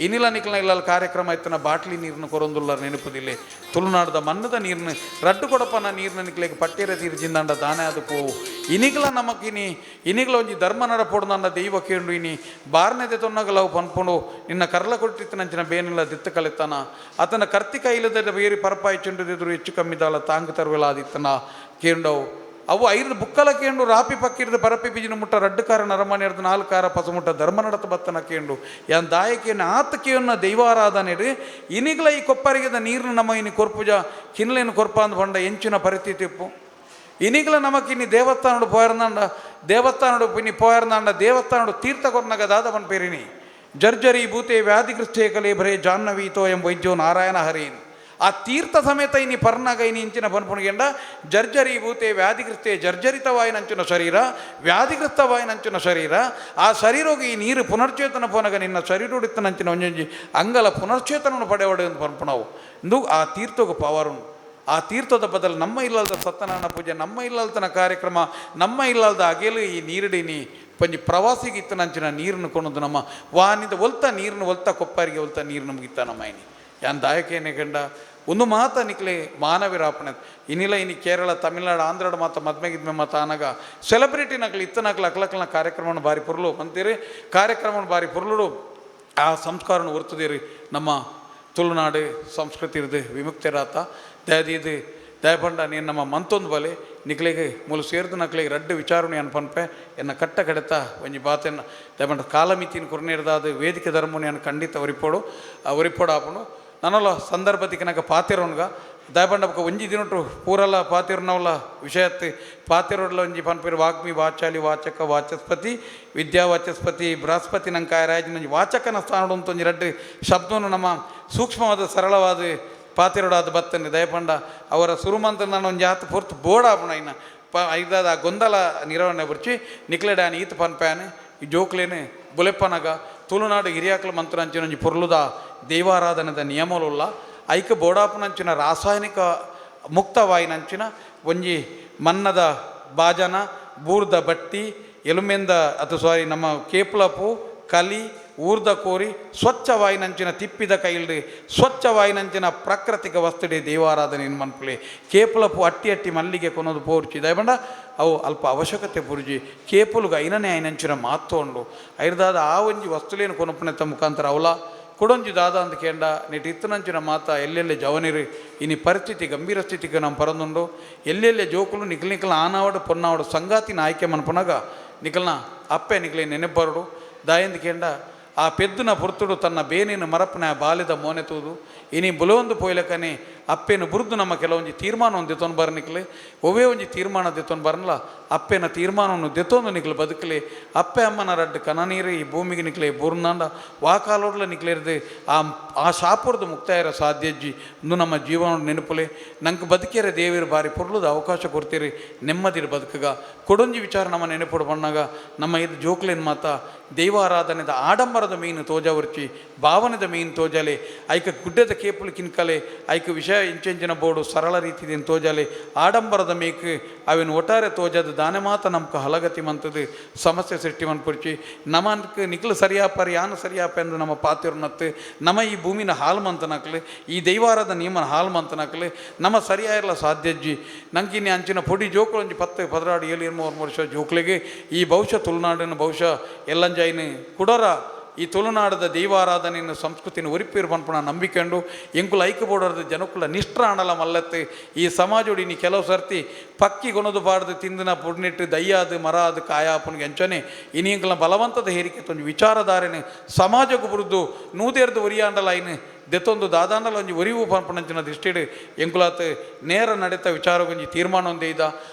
ಇನಿಲ ನಿಕ್ಲ ಇಲ್ಲ ಕಾರ್ಯಕ್ರಮ ಇತ್ತನ ಬಾಟ್ಲಿ ನೀರನ್ನು ಕೊರೊಂದುಲ್ಲ ನೆನಪುದಿಲ್ಲೆ ತುಳುನಾಡದ ಮನ್ನದ ನೀರನ್ನು ರಡ್ಡು ಕೊಡಪನ ನೀರಿನ ನಿಕ್ಲೆಗ್ ಪಟ್ಟಿರ ತೀರ್ಜಿಂದಂಡ ದಾನೆ ಅದು ಪೋವು ಇನಿಗ್ಲ ನಮಕಿನಿ ಇನಿಗ್ಲ ಒಂಜಿ ಧರ್ಮ ನಡಪೊಡ್ದಂಡ ದೈವ ಕೇಂಡು ಇನಿ ಬಾರ್ನೆದೆ ತೊನ್ನಗಲವು ಪನ್ಪುಂಡು ನಿನ್ನ ಕರ್ಲ ಕೊಟ್ಟಿತ್ತನಂಚಿನ ಬೇನಿಲ್ಲ ದಿತ್ತ ಕಲಿತಾನ ಆತನ ಕರ್ತಿಕ ಇಲ್ಲದ ಬೇರಿ ಪರಪಾಯಿ ಚೆಂಡುದಿದ್ರು ಹೆಚ್ಚು ಕಮ್ಮಿದಾಳ ತಾಂಗ್ ತರುವೆಲ ಆದಿತ್ತನ ಕೇಂಡವು ಅವು 5 ಬುಕ್ಕಲ ಕೇಂಡು ರಾಪಿ ಪಕ್ಕಿರ್ದು ಪರಪಿ ಬಿಜಿನ ಮುಟ್ಟ ರಡ್ಡು ಕಾರ ನರಮನೆ ಹಿಡ್ದು 4 ಕಾರ ಪಸಮುಟ್ಟ ಧರ್ಮ ನಡತ ಬತ್ತನ ಕೇಂಡು ಯಾನ್ ದಾಯಕಿಯನ್ನು ಆತಕಿಯನ್ನ ದೈವಾರಾಧನೆ ಇನಿಗ್ಲ ಈ ಕೊಪ್ಪರಿಗೆದ ನೀರನ್ನು ನಮ್ಮ ಇನಿ ಕೊರ್ಪುಜ ಕಿನ್ಲೇನು ಕೊರ್ಪ ಅಂದ್ ಬಂಡ ಎಂಚಿನ ಪರಿಸ್ಥಿತಿ ಇಪ್ಪು ಇನಿಗ್ಲ ನಮಕಿನಿ ದೇವಸ್ಥಾನಡು ಪೋಯರ್ನಾಂಡ ದೇವಸ್ಥಾನಡು ಇನಿ ಪೋಯರ್ನಾಂಡ ದೇವಸ್ಥಾನಡು ತೀರ್ಥ ಕೊರ್ನಗ ದಾದ ಪನ್ಪೇರಿನಿ ಜರ್ಜರಿ ಭೂತೆ ವ್ಯಾಧಿಗೃಷ್ಠೇ ಕಲೆ ಭರೆ ಜಾಹ್ನವೀತೋ ಎಂ ವೈದ್ಯೋ ನಾರಾಯಣ ಹರೇನ್. ಆ ತೀರ್ಥ ಸಮೇತ ಇನಿ ಪರ್ನಾಗ ಇನಿ ಇಂಚಿನ ಪನ್ಪುಣಿಗೆಂಡ ಜರ್ಜರಿ ಭೂತೆ ವ್ಯಾಧಿಗ್ರಸ್ತೆ ಜರ್ಜರಿತವಾಯಿನಂಚಿನ ಶರೀರ, ವ್ಯಾಧಿಗ್ರಸ್ತವಾಯಿನಂಚಿನ ಶರೀರ. ಆ ಶರೀರೋಗಿ ಈ ನೀರು ಪುನರ್ಚೇತನ ಪೋನಗ ನಿನ್ನ ಶರೀರೋಡಿತ್ತನಂಚಿನ ಒಂಜೊಂಜಿ ಅಂಗಲ ಪುನರ್ಚೇತನವನ್ನು ಪಡೆವಡೆ ಎಂದು ಪನ್ಪುಣವು. ಇಂದು ಆ ತೀರ್ಥಗೆ ಪವರುಂಡು. ಆ ತೀರ್ಥದ ಬದಲು ನಮ್ಮ ಇಲ್ಲದ ಸತ್ಯನಾರಾಯಣ ಪೂಜೆ, ನಮ್ಮ ಇಲ್ಲಲ್ತನ ಕಾರ್ಯಕ್ರಮ, ನಮ್ಮ ಇಲ್ಲದ ಅಗೆಲು ಈ ನೀರಿಡಿನಿ ಪಂಜಿ ಪ್ರವಾಸಿಗೆ ಇತ್ತನಂಚಿನ ನೀರನ್ನು ಕೊನೊಂದು ನಮ್ಮ ವಾನಿದ ಒಲ್ತ ನೀರನ್ನು ಒಲ್ತ ಕೊಪ್ಪಾರಿಗೆ ಒಲ್ತ ನೀರು ನಮಗಿತ್ತ ನಮ್ಮ ಇನಿ ಯಾನ್ ದಾಯಕೇನೆ ಕಂಡ ಒಂದು ಮಾತ ನಿಕ್ಲೆ ಮಾನವಿರಾಪಣೆ ಇನ್ನಿಲ್ಲ. ಇನಿ ಕೇರಳ, ತಮಿಳ್ನಾಡು, ಆಂಧ್ರಡು ಮಾತ ಮದ್ಮೆಗಿದ್ಮೆ ಮಾತ ಆನಗ ಸೆಲೆಬ್ರಿಟಿ ನಕ್ಲು ಇತ್ತನಕ್ಲು ಅಕ್ಲಕ್ಲನ ಕಾರ್ಯಕ್ರಮವನ್ನು ಬಾರಿ ಪುರ್ಲು ಅಂತೀರಿ, ಕಾರ್ಯಕ್ರಮವನ್ನು ಬಾರಿ ಪುರ್ಲುಡು ಆ ಸಂಸ್ಕಾರನ ಒರ್ತುದೀರಿ. ನಮ್ಮ ತುಳುನಾಡು ಸಂಸ್ಕೃತಿ ಇರ್ದು ವಿಮುಕ್ತರಾತ ದಯದೀದು ದಯಪಂಡ ನೀನು ನಮ್ಮ ಮಂತೊಂದು ಬಲೆ ನಿಕ್ಲೆಗೆ ಮೂಲು ಸೇರ್ದು ನಕ್ಲೆಗೆ ರಡ್ಡು ವಿಚಾರಣೆ ಅನ್ಪನ್ಪೆ ಎನ್ನ ಕಟ್ಟ ಕಡೆತ ಒಂಜಿ ಬಾತೆನ್ನ ದಯಪಂಡ ಕಾಲಮಿತಿನ ಕುರ್ನೇರ್ದಾದ ವೇದಿಕೆ ಧರ್ಮನಿ ಖಂಡಿತ ಒರಿಪೋಡು ಒರಿಪೋಡು ಆಪುಂಡು. ನನಲ ಸಂದರ್ಭ ತಿಕ್ಕನಕ ಪಾತಿರೋನ್ಗ ದಯಪಂಡ ಬೊಕ ಒಂಜಿ ದಿನೊಟು ಪೂರಲ ಪಾತಿರ್ನವಲ ವಿಷಯತ್ ಪಾತಿರೋಡ್ಲ ಒಂಜಿ ಪನ್ಪೇರು ವಾಗ್ಮಿ ವಾಚಾಲಿ ವಾಚಕ ವಾಚಸ್ಪತಿ ವಿದ್ಯಾ ವಾಚಸ್ಪತಿ ಬೃಹಸ್ಪತಿ ನಂಕಾಯ ರಾಜನ ಒಂಜಿ ವಾಚಕನ ಸ್ಥಾನಡು ಅಂತ ಒಂಜಿ ರಡ್ಡು ಶಬ್ದವನ್ನು ನಮ್ಮ ಸೂಕ್ಷ್ಮವಾದ ಸರಳವಾದ ಪಾತಿರೋಡಾದ ಬತ್ತನೆ. ದಯಪಂಡ ಅವರ ಸುರುಮಂತ ನಾನು ಒಂಜಿ ಆತು ಪೊರ್ತು ಬೋಡ ಆಪುಣ ಇನ್ನ ಪ ಐದಾದ ಆ ಗೊಂದಲ ನಿರ್ವಹಣೆ ಬುರ್ಚಿ ನಿಕ್ಲೆಡಾನ್ ಈತ್ ಪನ್ಪ್ಯಾನ್. ಈ ಜೋಕ್ಲೇನೆ ಬುಲೆಪ್ಪನಗ ತುಳುನಾಡು ಹಿರಿಯಾಕ್ಲ ಮಂತ್ರಂಚಿನ ಒಂಜಿ ಪೊರ್ಲುದ ದೈವಾರಾಧನೆದ ನಿಯಮಲುಲ್ಲ. ಐಕ್ ಬೋಡಾಪುನಂಚಿನ ರಾಸಾಯನಿಕ ಮುಕ್ತವಾಯಿನಂಚಿನ ಒಂಜಿ ಮನ್ನದ ಬಾಜನ, ಬೂರ್ದ ಬಟ್ಟಿ, ಎಲುಮೆಂದ ಅದು ಸಾರಿ ನಮ್ಮ ಕೇಪ್ಲಪು ಕಲಿ ಊರ್ದ ಕೋರಿ ಸ್ವಚ್ಛವಾಯಿನಂಚಿನ ತಿಪ್ಪಿದ ಕೈಲ್ಡ್ ಸ್ವಚ್ಛವಾಯಿನಂಚಿನ ಪ್ರಾಕೃತಿಕ ವಸ್ತುಡೆ ದೇವಾರಾಧನೆ ಮನ್ಪುಲೆ. ಕೇಪುಲಪು ಅಟ್ಟಿ ಅಟ್ಟಿ ಮಲ್ಲಿಗೆ ಕೊನೊದು ಪೋರ್ಚಿ ದಯಬಂಡ ಅವು ಅಲ್ಪ ಅವಶ್ಯಕತೆ ಪುರ್ಜಿ. ಕೇಪುಲುಗ ಐನನೇ ಐನಂಚಿನ ಮಾತು ಉಂಡು. ಐರ್ದಾದ ಆ ಒಂಜಿ ವಸ್ತುಲೇನು ಕೊನಪುನೆತ್ತ ಮುಖಾಂತರ ಅವಲ ಕುಡೊಂಜಿ ದಾದ ಅಂದ್ ಕೇಂಡ ನೀಟ್ ಇತ್ತನಂಚಿನ ಮಾತ ಎಲ್ಲೆಲ್ಲೆ ಜವನಿರು ಇನಿ ಪರಿಸ್ಥಿತಿ ಗಂಭೀರ ಸ್ಥಿತಿಗೆ ನಮ್ಮ ಪರಂದುಂಡು. ಎಲ್ಲೆಲ್ಲೆ ಜೋಕುಲು ನಿಕ್ಲ ನಿಕ್ಲ ಆನಾವಡು ಪೊನ್ನಾವಡು ಸಂಗಾತಿನ ಆಯ್ಕೆ ಮನ್ಪುನಗ ನಿಕಲ್ನ ಅಪ್ಪೆ ನಿಕ್ಲೆ ನೆನೆಪರುಡು. ದಾಯಂದ್ ಕೇಂಡ ಆ ಪೆದ್ದುನ ಪುರ್ತುಡು ತನ್ನ ಬೇನಿನ ಮರಪನ ಬಾಲಿದ ಮೋನೆ ತೂದು ಇನಿ ಬುಲವೊಂದು ಪೋಯ್ಲಕನೆ ಅಪ್ಪೆನ ಬುರುದು ನಮ್ಮ ಕೆಲವೊಂಜಿ ತೀರ್ಮಾನ ದೆತ್ತೊಂದು ಬರ ನಿಕ್ಲೆ ಒವ್ವೇ ಒಂಜಿ ತೀರ್ಮಾನ ದೆತ್ತೊಂದು ಬರಲ್ಲ ಅಪ್ಪೆನ ತೀರ್ಮಾನವನ್ನು ದೆತ್ತೊಂದು ನಿಕ್ಲು ಬದುಕಲಿ. ಅಪ್ಪೆ ಅಮ್ಮನ ರಡ್ಡು ಕನನೀರು ಈ ಭೂಮಿಗೆ ನಿಕ್ಲೆ ಬೂರ್ನಾಂಡ ವಾಕಾಲೋಡ್ಲ ನಿಕ್ಲೇರ್ದು ಆ ಆ ಶಾಪುರ್ದು ಮುಕ್ತಾಯರ ಸಾಧ್ಯಜ್ಜಿ. ಇಂದು ನಮ್ಮ ಜೀವನ ನೆನಪುಲೆ ನಂಗೆ ಬದುಕೇರೆ ದೇವಿರು ಬಾರಿ ಪೊರ್ಲುದ ಅವಕಾಶ ಕೊಡ್ತೀರಿ ನೆಮ್ಮದಿರು ಬದುಕಗ. ಕೊಡೊಂಜಿ ವಿಚಾರ ನಮ್ಮ ನೆನಪುಡು ಬಣ್ಣಾಗ ನಮ್ಮ ಇದು ಜೋಕ್ಲೇನ್ ಮಾತ ದೈವಾರಾಧನೆದ ಆಡಂಬರದ ಮೀನು ತೋಜಾವರ್ಚಿ ಭಾವನೆದ ಮೀನು ತೋಜಾಲೆ ಐಕ ಗುಡ್ಡದ ಕೇಪುಲು ಕಿನ್ಕಲೆ ಐಕ ವಿಷಯ ಇಂಚೆಂಚಿನ ಬೋರ್ಡು ಸರಳ ರೀತಿಯಿಂದ ತೋಜಾಲೆ ಆಡಂಬರದ ಮೇಕ್ ಅವಿನ ಒಟ್ಟಾರೆ ತೋಜದ ದಾನೆ ಮಾತ ನಮ್ಗೆ ಹಲಗತಿ ಮಂತದ್ದು ಸಮಸ್ಯೆ ಸೃಷ್ಟಿ ಮನ್ಪುರ್ಚಿ. ನಮನ್ಕ್ ನಿಕ್ಲು ಸರಿಯಾಪರ್ ಯಾನು ಸರಿಯಾಪ ಎಂದು ನಮ್ಮ ಪಾತಿರ್ನತ್ತು ನಮ್ಮ ಈ ಭೂಮಿನ ಹಾಲು ಮಂತನಕ್ಲು ಈ ದೈವಾರದ ನಿಯಮನ ಹಾಲು ಮಂತನಕ್ಲು ನಮ್ಮ ಸರಿಯಾಗಿರಲ್ಲ ಸಾಧ್ಯಜ್ಜಿ. ನಂಗೆ ಇನ್ನೆ ಅಂಚಿನ ಪೊಡಿ ಜೋಕುಲು ಒಂಜಿ 10 16 7 3 ವರ್ಷ ಜೋಕ್ಲೆಗೆ ಈ ಬಹುಶಃ ತುಳುನಾಡಿನ ಬಹುಶಃ ಎಲ್ಲಂಜೈನ ಕುಡರ ಈ ತುಳುನಾಡದ ದೈವಾರಾಧನೆಯನ್ನು ಸಂಸ್ಕೃತಿನ ಒರಿಪೇರು ಪನ್ಪುಣ ನಂಬಿಕೊಂಡು ಎಂಕುಲ ಐಕ್ಯ ಬೋಡರ್ದ ಜನಕುಲ ನಿಷ್ಠ ಆಣಲ ಮಲ್ಲತ್ತು ಈ ಸಮಾಜೋಡಿ ನೀ ಕೆಲವು ಸರ್ತಿ ಪಕ್ಕಿ ಕೊನದು ಬಾರ್ದು ತಿಂದಿನ ಪುಡ್ನಿಟ್ಟು ದಯ್ಯಾದು ಮರ ಅದು ಕಾಯಾಪನಿಗೆ ಅಂಚನೆ ಇನಿ ಎಂಕುಲ ಬಲವಂತದ ಹೇರಿಕೆ ತೊಂಜಿ ವಿಚಾರಧಾರೆನೆ ಸಮಾಜಕ್ಕೆ ಬುರುದು ನೂದೇರ್ದು ಒರಿಯಾಂಡಲ ಐನು ದೆತ್ತೊಂದು ದಾದಾಂಡಲ ಒಂಜಿ ಒರಿವು ಪನ್ಪುನಂಚಿನ ದೃಷ್ಟಿಡ್ ಎಂಕುಲಾತ್ ನೇರ ನಡೆತ ವಿಚಾರ ಒಂಜಿ ತೀರ್ಮಾನ ಒಂದೇ ಇದ್ದ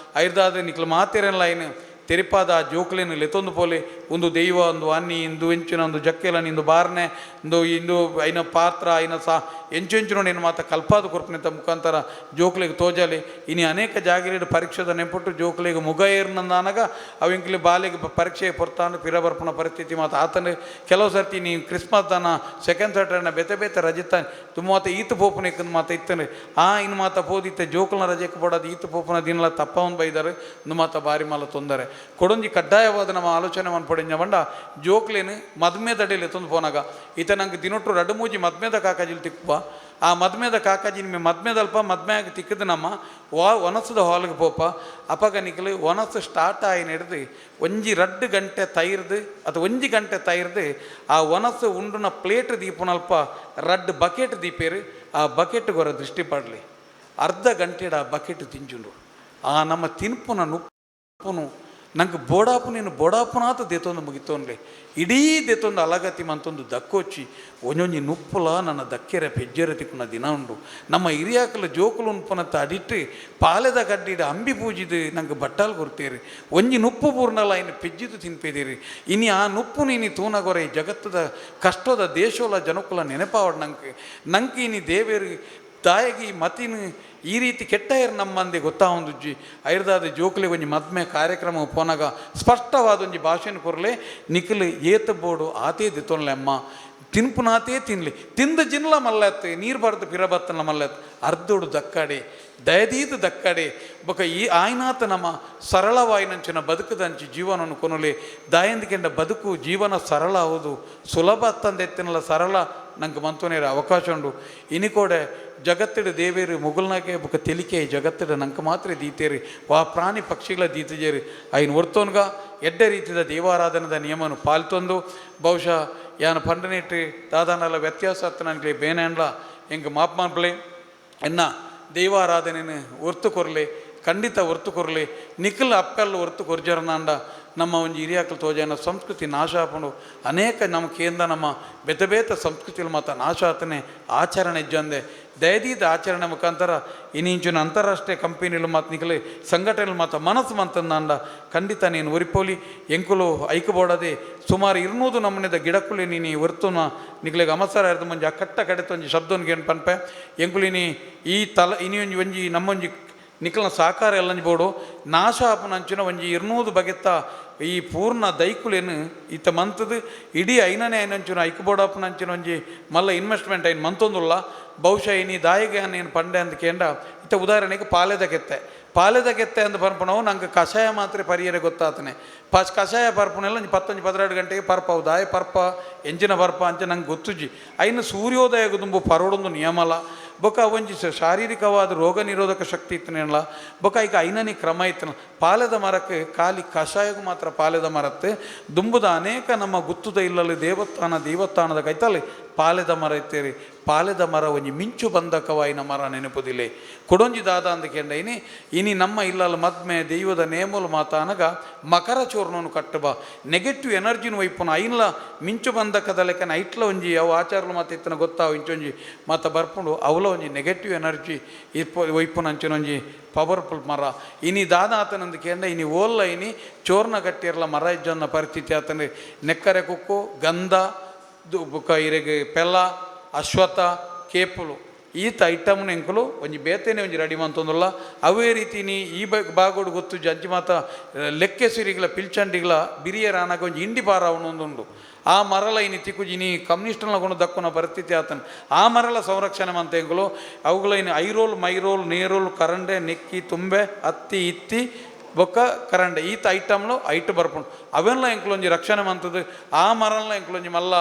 ಐರ್ದಾದ ನಿಕ್ಲ ಮಾತೇರಲ್ಲ ಐನು ತೆರಿಪಾದ ಆ ಜೋಕ್ಲೇನು ಲೆತ್ತೊಂದು ಪೋಲೆ ಒಂದು ದೈವ ಒಂದು ಅನ್ನಿ ಇಂದು ಎಂಚಿನ ಒಂದು ಜಕ್ಕೆಲ ಇಂದು ಬಾರ್ನೆ ಇಂದು ಇಂದು ಐನ ಪಾತ್ರ ಐನ ಸಾ ಎಂಚೆಂಚಿನ ಏನು ಮಾತ ಕಲ್ಪಾದ ಕೊರ್ಪುನೆತ್ತ ಮುಖಾಂತರ ಜೋಕ್ಲೆಗ್ ತೋಜಾಲೆ. ಇನಿ ಅನೇಕ ಜಾಗಿರಿಡ್ ಪರೀಕ್ಷೆದ ನೆಂಪುಟ್ಟು ಜೋಕ್ಲೆಗ್ ಮುಗ ಏರ್ನಂದಾನಗ ಅವಿಂಕ್ಲೆ ಬಾಲೆಗ್ ಪರೀಕ್ಷೆ ಪೊರ್ತಾಂಡು ಪಿರ ಬರ್ಪುನ ಪರಿಸ್ಥಿತಿ ಮಾತ ಆತನ. ಕೆಲವು ಸರ್ತಿ ನೀ ಕ್ರಿಸ್ಮಸ್ ದಾನ ಸೆಕೆಂಡ್ ಸ್ಯಾಟರ್ಡೇನ ಬೇತೆ ಬೇತೆ ರಜೆ ತುಂಬ ಮಾತ ಈತ ಪೋಪುನ ಮಾತ ಇತ್ತನೆ ಆ ಇನ್ನು ಮಾತ ಪೋದಿತ್ತೆ ಜೋಕುಲ್ನ ರಜೆಗೆ ಪೋಡೋದು ಈತ ಪೋಪುನ ದಿನಲ ತಪ್ಪವನ್ ಬೈದಾರೆ ಇಂದು ಮಾತ ಬಾರಿ ಮಾಲ ತೊಂದರೆ. ಕೊಡೊಂಜಿ ಕಡ್ಡಾಯವಾದ ನಮ್ಮ ಆಲೋಚನೆ ಮನ್ಪೊಡಿಂಜ ಬಂಡ ಜೋಕ್ಲೇನು ಮದ್ಮೆದಡಿಲಿ ಎತ್ತೊಂದು ಪೋನಾಗ ಈತ ನಂಗೆ ದಿನೊಟ್ಟು ರಡ್ಡು ಮೂಜಿ ಮದ್ಮೆದ ಕಾಕಾಜಿಲ್ ತಿಕ್ಕುವ ಆ ಮದ್ಮೆದ ಕಾಕಾಜಿ ನಿಮ್ಮ ಮದ್ಮೆದಲ್ಪ ಮದ್ಮೆಯಾಗ ತಿಕ್ಕದ ನಮ್ಮ ವಾ ಒನಸದ ಹಾಲ್ಗೆ ಪೋಪ ಅಪಗ ನಿಕ್ಲು ಒನಸು ಸ್ಟಾರ್ಟ್ ಆಯಿ ಹಿಡ್ದು ಒಂಜಿ ರಡ್ಡು ಗಂಟೆ ತೈರ್ದು ಅಥವಾ ಒಂಜಿ ಗಂಟೆ ತೈರ್ದು ಆ ಒನಸು ಉಂಡುನ ಪ್ಲೇಟ್ ದೀಪುನಲ್ಪ ರಡ್ಡು ಬಕೆಟ್ ದೀಪೇರು ಆ ಬಕೆಟ್ ಗೊರ ದೃಷ್ಟಿ ಪಡಲಿ ಅರ್ಧ ಗಂಟೆಡ ಆ ಬಕೆಟ್ ತಿಂಜುಂಡು ಆ ನಮ್ಮ ತಿನ್ಪುನ ನುಪ್ಪುನು ನಂಗೆ ಬೋಡಾಪು ನೀನು ಬೋಡಾಪುನಾತ ದೇತೊಂದು ಮುಗಿತೋನ್ಲೆ ಇಡೀ ದೇತೊಂದು ಅಲಗತಿ ಮಂತೊಂದು ದಕ್ಕೋಚಿ ಒಂಜೊಂಜಿ ನುಪ್ಪುಲ ನನ್ನ ದಕ್ಕೆರೆ ಪೆಜ್ಜೆರೆ ತಿಕ್ಕುನ ದಿನ ಉಂಡು. ನಮ್ಮ ಹಿರಿಯಾಕಲ ಜೋಕುಲು ಉನ್ಪುನತ್ತ ಅಡಿಟ್ಟು ಪಾಲೆದ ಕಡ್ಡಿಡ ಅಂಬಿ ಪೂಜಿದು ನಂಗೆ ಬಟ್ಟಾಲ್ ಕೊಡ್ತೀರಿ ಒಂಜಿ ನುಪ್ಪು ಪೂರ್ಣಲ ಇನ್ನು ಪೆಜ್ಜಿದು ತಿನ್ಪೇದಿರಿ. ಇನಿ ಆ ನುಪ್ಪು ನೀನಿ ತೂನಗೊರೆ ಈ ಜಗತ್ತದ ಕಷ್ಟದ ದೇಶೋಲ ಜನಕುಲ ನೆನಪಾವಡ್ ನಂಗೆ ನಂಗೆ ಇನಿ ದೇವೇರು ದಾಯಗಿ ಮತಿನ ಈ ರೀತಿ ಕೆಟ್ಟಯರ್ ನಮ್ಮಂದೆ ಗೊತ್ತಾವೊಂದುಜ್ಜಿ. ಐರ್ದಾದ ಜೋಕುಲೆ ಒಂಜಿ ಮದ್ಮೆ ಕಾರ್ಯಕ್ರಮ ಪೋನಾಗ ಸ್ಪಷ್ಟವಾದ ಒಂಜಿ ಭಾಷೆನ ಕೊರ್ಲೆ, ನಿಕುಲು ಏತ ಬೋಡು ಆತೇ ದಿತ್ತೊನ್ಲೆ ಅಮ್ಮ, ತಿನ್ಪುನಾತೇ ತಿನ್ಲಿ, ತಿಂದ ಜಿನ್ಲ ಮಲ್ಲತ್ತು, ನೀರು ಬರ್ದು ಪಿರಬತ್ತನ ಮಲ್ಲತ್ತು, ಅರ್ಧೋಡು ದಕ್ಕಾಡೆ, ದಯದೀದು ದಕ್ಕಾಡೆ. ಬೊಕ ಈ ಆಯ್ನಾತ ನಮ್ಮ ಸರಳವಾಯಿನಂಚಿನ ಬದುಕದಂಚಿ ಜೀವನವನ್ನು ಕೊನೊಲೆ. ದಾಯಂದಿಕೆಂಡ ಬದುಕು ಜೀವನ ಸರಳ ಹೌದು, ಸುಲಭ ಅತ್ತಂದೆತ್ತಿನಲ್ಲ ಸರಳ ನಂಗೆ ಮಂತುನೇರ ಅವಕಾಶ ಉಂಡು. ಇನಿಕೋಡೆ ಜಗತ್ತಿಡ ದೇವೇರು ಮುಗುಲ್ನಾಗೆ ಬೊಕ ತೆಲಿಕೆ ಜಗತ್ತಿಡ ನಂಗೆ ಮಾತ್ರ ದೀತೇರಿ, ವಾ ಪ್ರಾಣಿ ಪಕ್ಷಿಗಳ ದೀತಜೇರಿ. ಐನ್ ಒರ್ತೋನ್ಗ ಎಡ್ಡೆ ರೀತಿಯ ದೇವಾರಾಧನದ ನಿಯಮನು ಪಾಲ್ತೊಂದು ಬಹುಶಃ ಯಾನ ಪಂಡನೇಟ್ ದಾದಾನಲ್ಲ ವ್ಯತ್ಯಾಸ ಅತ್ತ ನನಗೆ ಬೇನೇನ್ಲ ಎಂಗೆ ಮಾಪ್ ಮಾನ್ಪ್ಲೆ. ಎನ್ನ ದೈವಾರಾಧನೆಯನ್ನು ಒರ್ತು ಕೊರಲಿ, ಖಂಡಿತ ಒರ್ತು ಕೊರಲಿ. ನಿಖಲ್ ಅಪ್ಪಲ್ ಒರ್ತು ಕೊರ್ಜರ್ನಾಂಡ ನಮ್ಮ ಒಂಜಿ ಹಿರಿಯಾಕಲು ತೋಜನ ಸಂಸ್ಕೃತಿ ನಾಶ ಆಪುಂಡು. ಅನೇಕ ನಮ್ಮ ಕೇಂದ್ರ ನಮ್ಮ ಬೇತೆ ಬೇತೆ ಸಂಸ್ಕೃತಿಲು ಮಾತ ನಾಶ ಆತನೆ ಆಚರಣೆ ಇಜ್ಜಂದೆ. ದಯದೀದ ಆಚರಣೆ ಮುಖಾಂತರ ಇನ್ನಿಂಚಿನ ಅಂತಾರಾಷ್ಟ್ರೀಯ ಕಂಪನಿಲು ಮಾತು ನಿಕಲೆ ಸಂಘಟನೆలు ಮಾತ ಮನಸ್ಸು ಮಂತಂದಾಂಡ ಖಂಡಿತ ನೀನು ಒರಿಪೋಲಿ. ಎಂಕುಲು ಐಕಬೋಡದೆ ಸುಮಾರು 200 ನಮೂನೆದ ಗಿಡಕ್ಕುಲೆ ನೀನು ಒರ್ತುನ ನಿಕ್ಲೆಗ್ ಅಮಸರ ಇರ್ದು ಮಂಜಿ ಆ ಕಟ್ಟ ಕಡೆತ ಒಂಜಿ ಶಬ್ದೊನ್ಗೆ ಏನು ಪನ್ಪೆ. ಎಂಕುಲು ಇನಿ ಈ ತಲ ಇನಿ ಒಂಜಿ ಒಂಜಿ ನಮ್ಮೊಂಜಿ ನಿಕಲ್ನ ಸಾಕಾರ ಎಲ್ಲಂಜಿ ಬೋಡು ನಾಶ ಆಪುನಂಚಿನ ಒಂಜಿ 200 ಬಗೆತ್ತ ಈ ಪೂರ್ಣ ದೈಕುಲೇನು ಇತ್ತ ಮಂತದ ಇಡೀ ಐನನೇ ಐನಂಚಿನ ಐಕ್ಬೋಡಪ್ಪನಂಚಿನ ಒಂಜಿ ಮಲ್ಲ ಇನ್ವೆಸ್ಟ್ಮೆಂಟ್ ಐನ್ ಮಂತೊಂದುಲ್ಲ. ಬಹುಶಃ ಇನಿ ದಾಯಿಗೆ ಏನು ಪಂಡೆ ಅಂತ ಕೇಂಡ. ಇತ್ತ ಉದಾಹರಣೆಗೆ ಪಾಲೆದ ಕೆತ್ತೆ, ಪಾಲೆದ ಕೆತ್ತೆ ಅಂದ್ ಪನ್ಪುನವು ನಂಗೆ ಕಷಾಯ ಮಾತ್ರ ಪರಿಯರೆ ಗೊತ್ತಾತನೆ. ಪಾಸ್ ಕಷಾಯ ಪರ್ಪುನೆಲ್ಲ ಒಂಜಿ ಪತ್ತೊಂಜಿ 12 ಗಂಟೆಗೆ ಪರ್ಪ ಅವು ದಾಯ ಪರ್ಪ ಎಂಚಿನ ಪರ್ಪ ಅಂಚ ನಂಗೆ ಗೊತ್ತುಜ್ಜಿ. ಐನು ಸೂರ್ಯೋದಯ ದುಂಬು ಪರೋಡೊಂದು ನಿಯಮಲ. ಬೊಕ ಒಂಜಿ ಶಾರೀರಿಕವಾದ ರೋಗ ನಿರೋಧಕ ಶಕ್ತಿ ಇತ್ತನೇಳ. ಬೊಕ ಈಗ ಐನನಿ ಕ್ರಮ ಇತ್ತನ. ಪಾಲೆದ ಮರಕ್ಕೆ ಖಾಲಿ ಕಷಾಯಗೂ ಮಾತ್ರ ಪಾಲೆದ ಮರತ್ತೆ ದುಂಬುದ ಅನೇಕ ನಮ್ಮ ಗುತ್ತುದ ಇಲ್ಲಲ್ಲಿ ದೇವಸ್ಥಾನ ದೇವಸ್ಥಾನದ ಕೈತಲ್ಲಿ ಪಾಲೆದ ಮರ ಇತ್ತೇರಿ. ಪಾಲೆದ ಮರ ಒಂಜಿ ಮಿಂಚು ಬಂಧಕವಾಯಿನ ಮರ ನೆನಪುದಿಲ್ಲ. ಕೊಡೊಂಜಿ ದಾದ ಅಂದ ಕೆಂಡ ಇನಿ ಇನಿ ನಮ್ಮ ಇಲ್ಲಲ್ಲಿ ಮದ್ಮೆ ದೈವದ ನೇಮುಲು ಮಾತಾನಗ ಮಕರ ಚೂರ್ಣನು ಕಟ್ಟುಬ ನೆಗೆಟಿವ್ ಎನರ್ಜಿನ ವೈಪುನ ಐನ್ಲ ಮಿಂಚು ಬಂಧಕದ ಲೆಕ್ಕನ ಐಟ್ಲ ಒಂಜಿ ಅವು ಆಚಾರಲು ಮಾತ ಇತ್ತನ ಗೊತ್ತಾವು ಇಂಚೊಂಜಿ ಮಾತ ಬರ್ಪುಂಡು. ಅವಲ ಒಂಜಿ ನೆಗೆಟಿವ್ ಎನರ್ಜಿ ಇಪ್ಪ ವೈಪುನ ಅಂಚಿನ ಒಂಜಿ ಪವರ್ಫುಲ್ ಮರ. ಇನಿ ದಾದ ಆತನಂದು ಕೇಂದ್ರ ಇನಿ ಓಲ್ಲ ಇನಿ ಚೋರ್ನ ಕಟ್ಟಿರಲ ಮರ ಇಜ್ಜನ್ನ ಪರಿಸ್ಥಿತಿ ಆತನ. ನೆಕ್ಕರೆ ಕುಕ್ಕು ಗಂಧ ಬುಕ್ಕ ಇರೆಗ್ ಪೆಲ್ಲ ಅಶ್ವತ್ಥ ಕೇಪುಲು ಈತ ಐಟಮ್ನ ಎಂಕುಲು ಒಂಜಿ ಬೇತೆನೆ ಒಂಜಿ ರೆಡಿ ಮಂತೊಂದುಲ್ಲ. ಅವೇ ರೀತಿ ನೀ ಈ ಬಾಗೋಡು ಗೊತ್ತು ಜಂಚಿ ಮಾತ ಲೆಕ್ಕೆ ಸಿರಿಗ್ಲ ಪಿಲ್ಚಂಡಿಗ್ಲ ಬಿರಿಯರ ಆನಾಗ ಒಂಜಿ ಇಂಡಿ ಪಾರ ಉಂಡು. ಆ ಮರಲ ಇನಿ ತಿಕ್ಕುಜಿ. ಇನಿ ಕಮ್ಯುನಿಸ್ಟ್ನ ಕೊಂಡು ದಕ್ಕುನ ಪರಿಸ್ಥಿತಿ ಆತನ. ಆ ಮರಲ ಸಂರಕ್ಷಣೆ ಮಂತ ಎಂಕುಲು ಅವುಗಳ ಇನಿ ಐರೋಲ್ ಮೈರೋಲ್ ನೇರೋಲ್ ಕರಂಡೆ ನೆಕ್ಕಿ ತುಂಬೆ ಅತ್ತಿ ಇತ್ತಿ ಬೊಕ್ಕ ಕರಂಡೆ ಈತ ಐಟಮ್ಲು ಐಟ್ ಬರ್ಪುಂಡು. ಅವೆಲ್ಲ ಎಂಕುಲು ಒಂಜಿ ರಕ್ಷಣೆ ಮಂತದ್ದು. ಆ ಮರಲ್ನ ಎಂಕುಲು ಒಂಜಿ ಮಲ್ಲ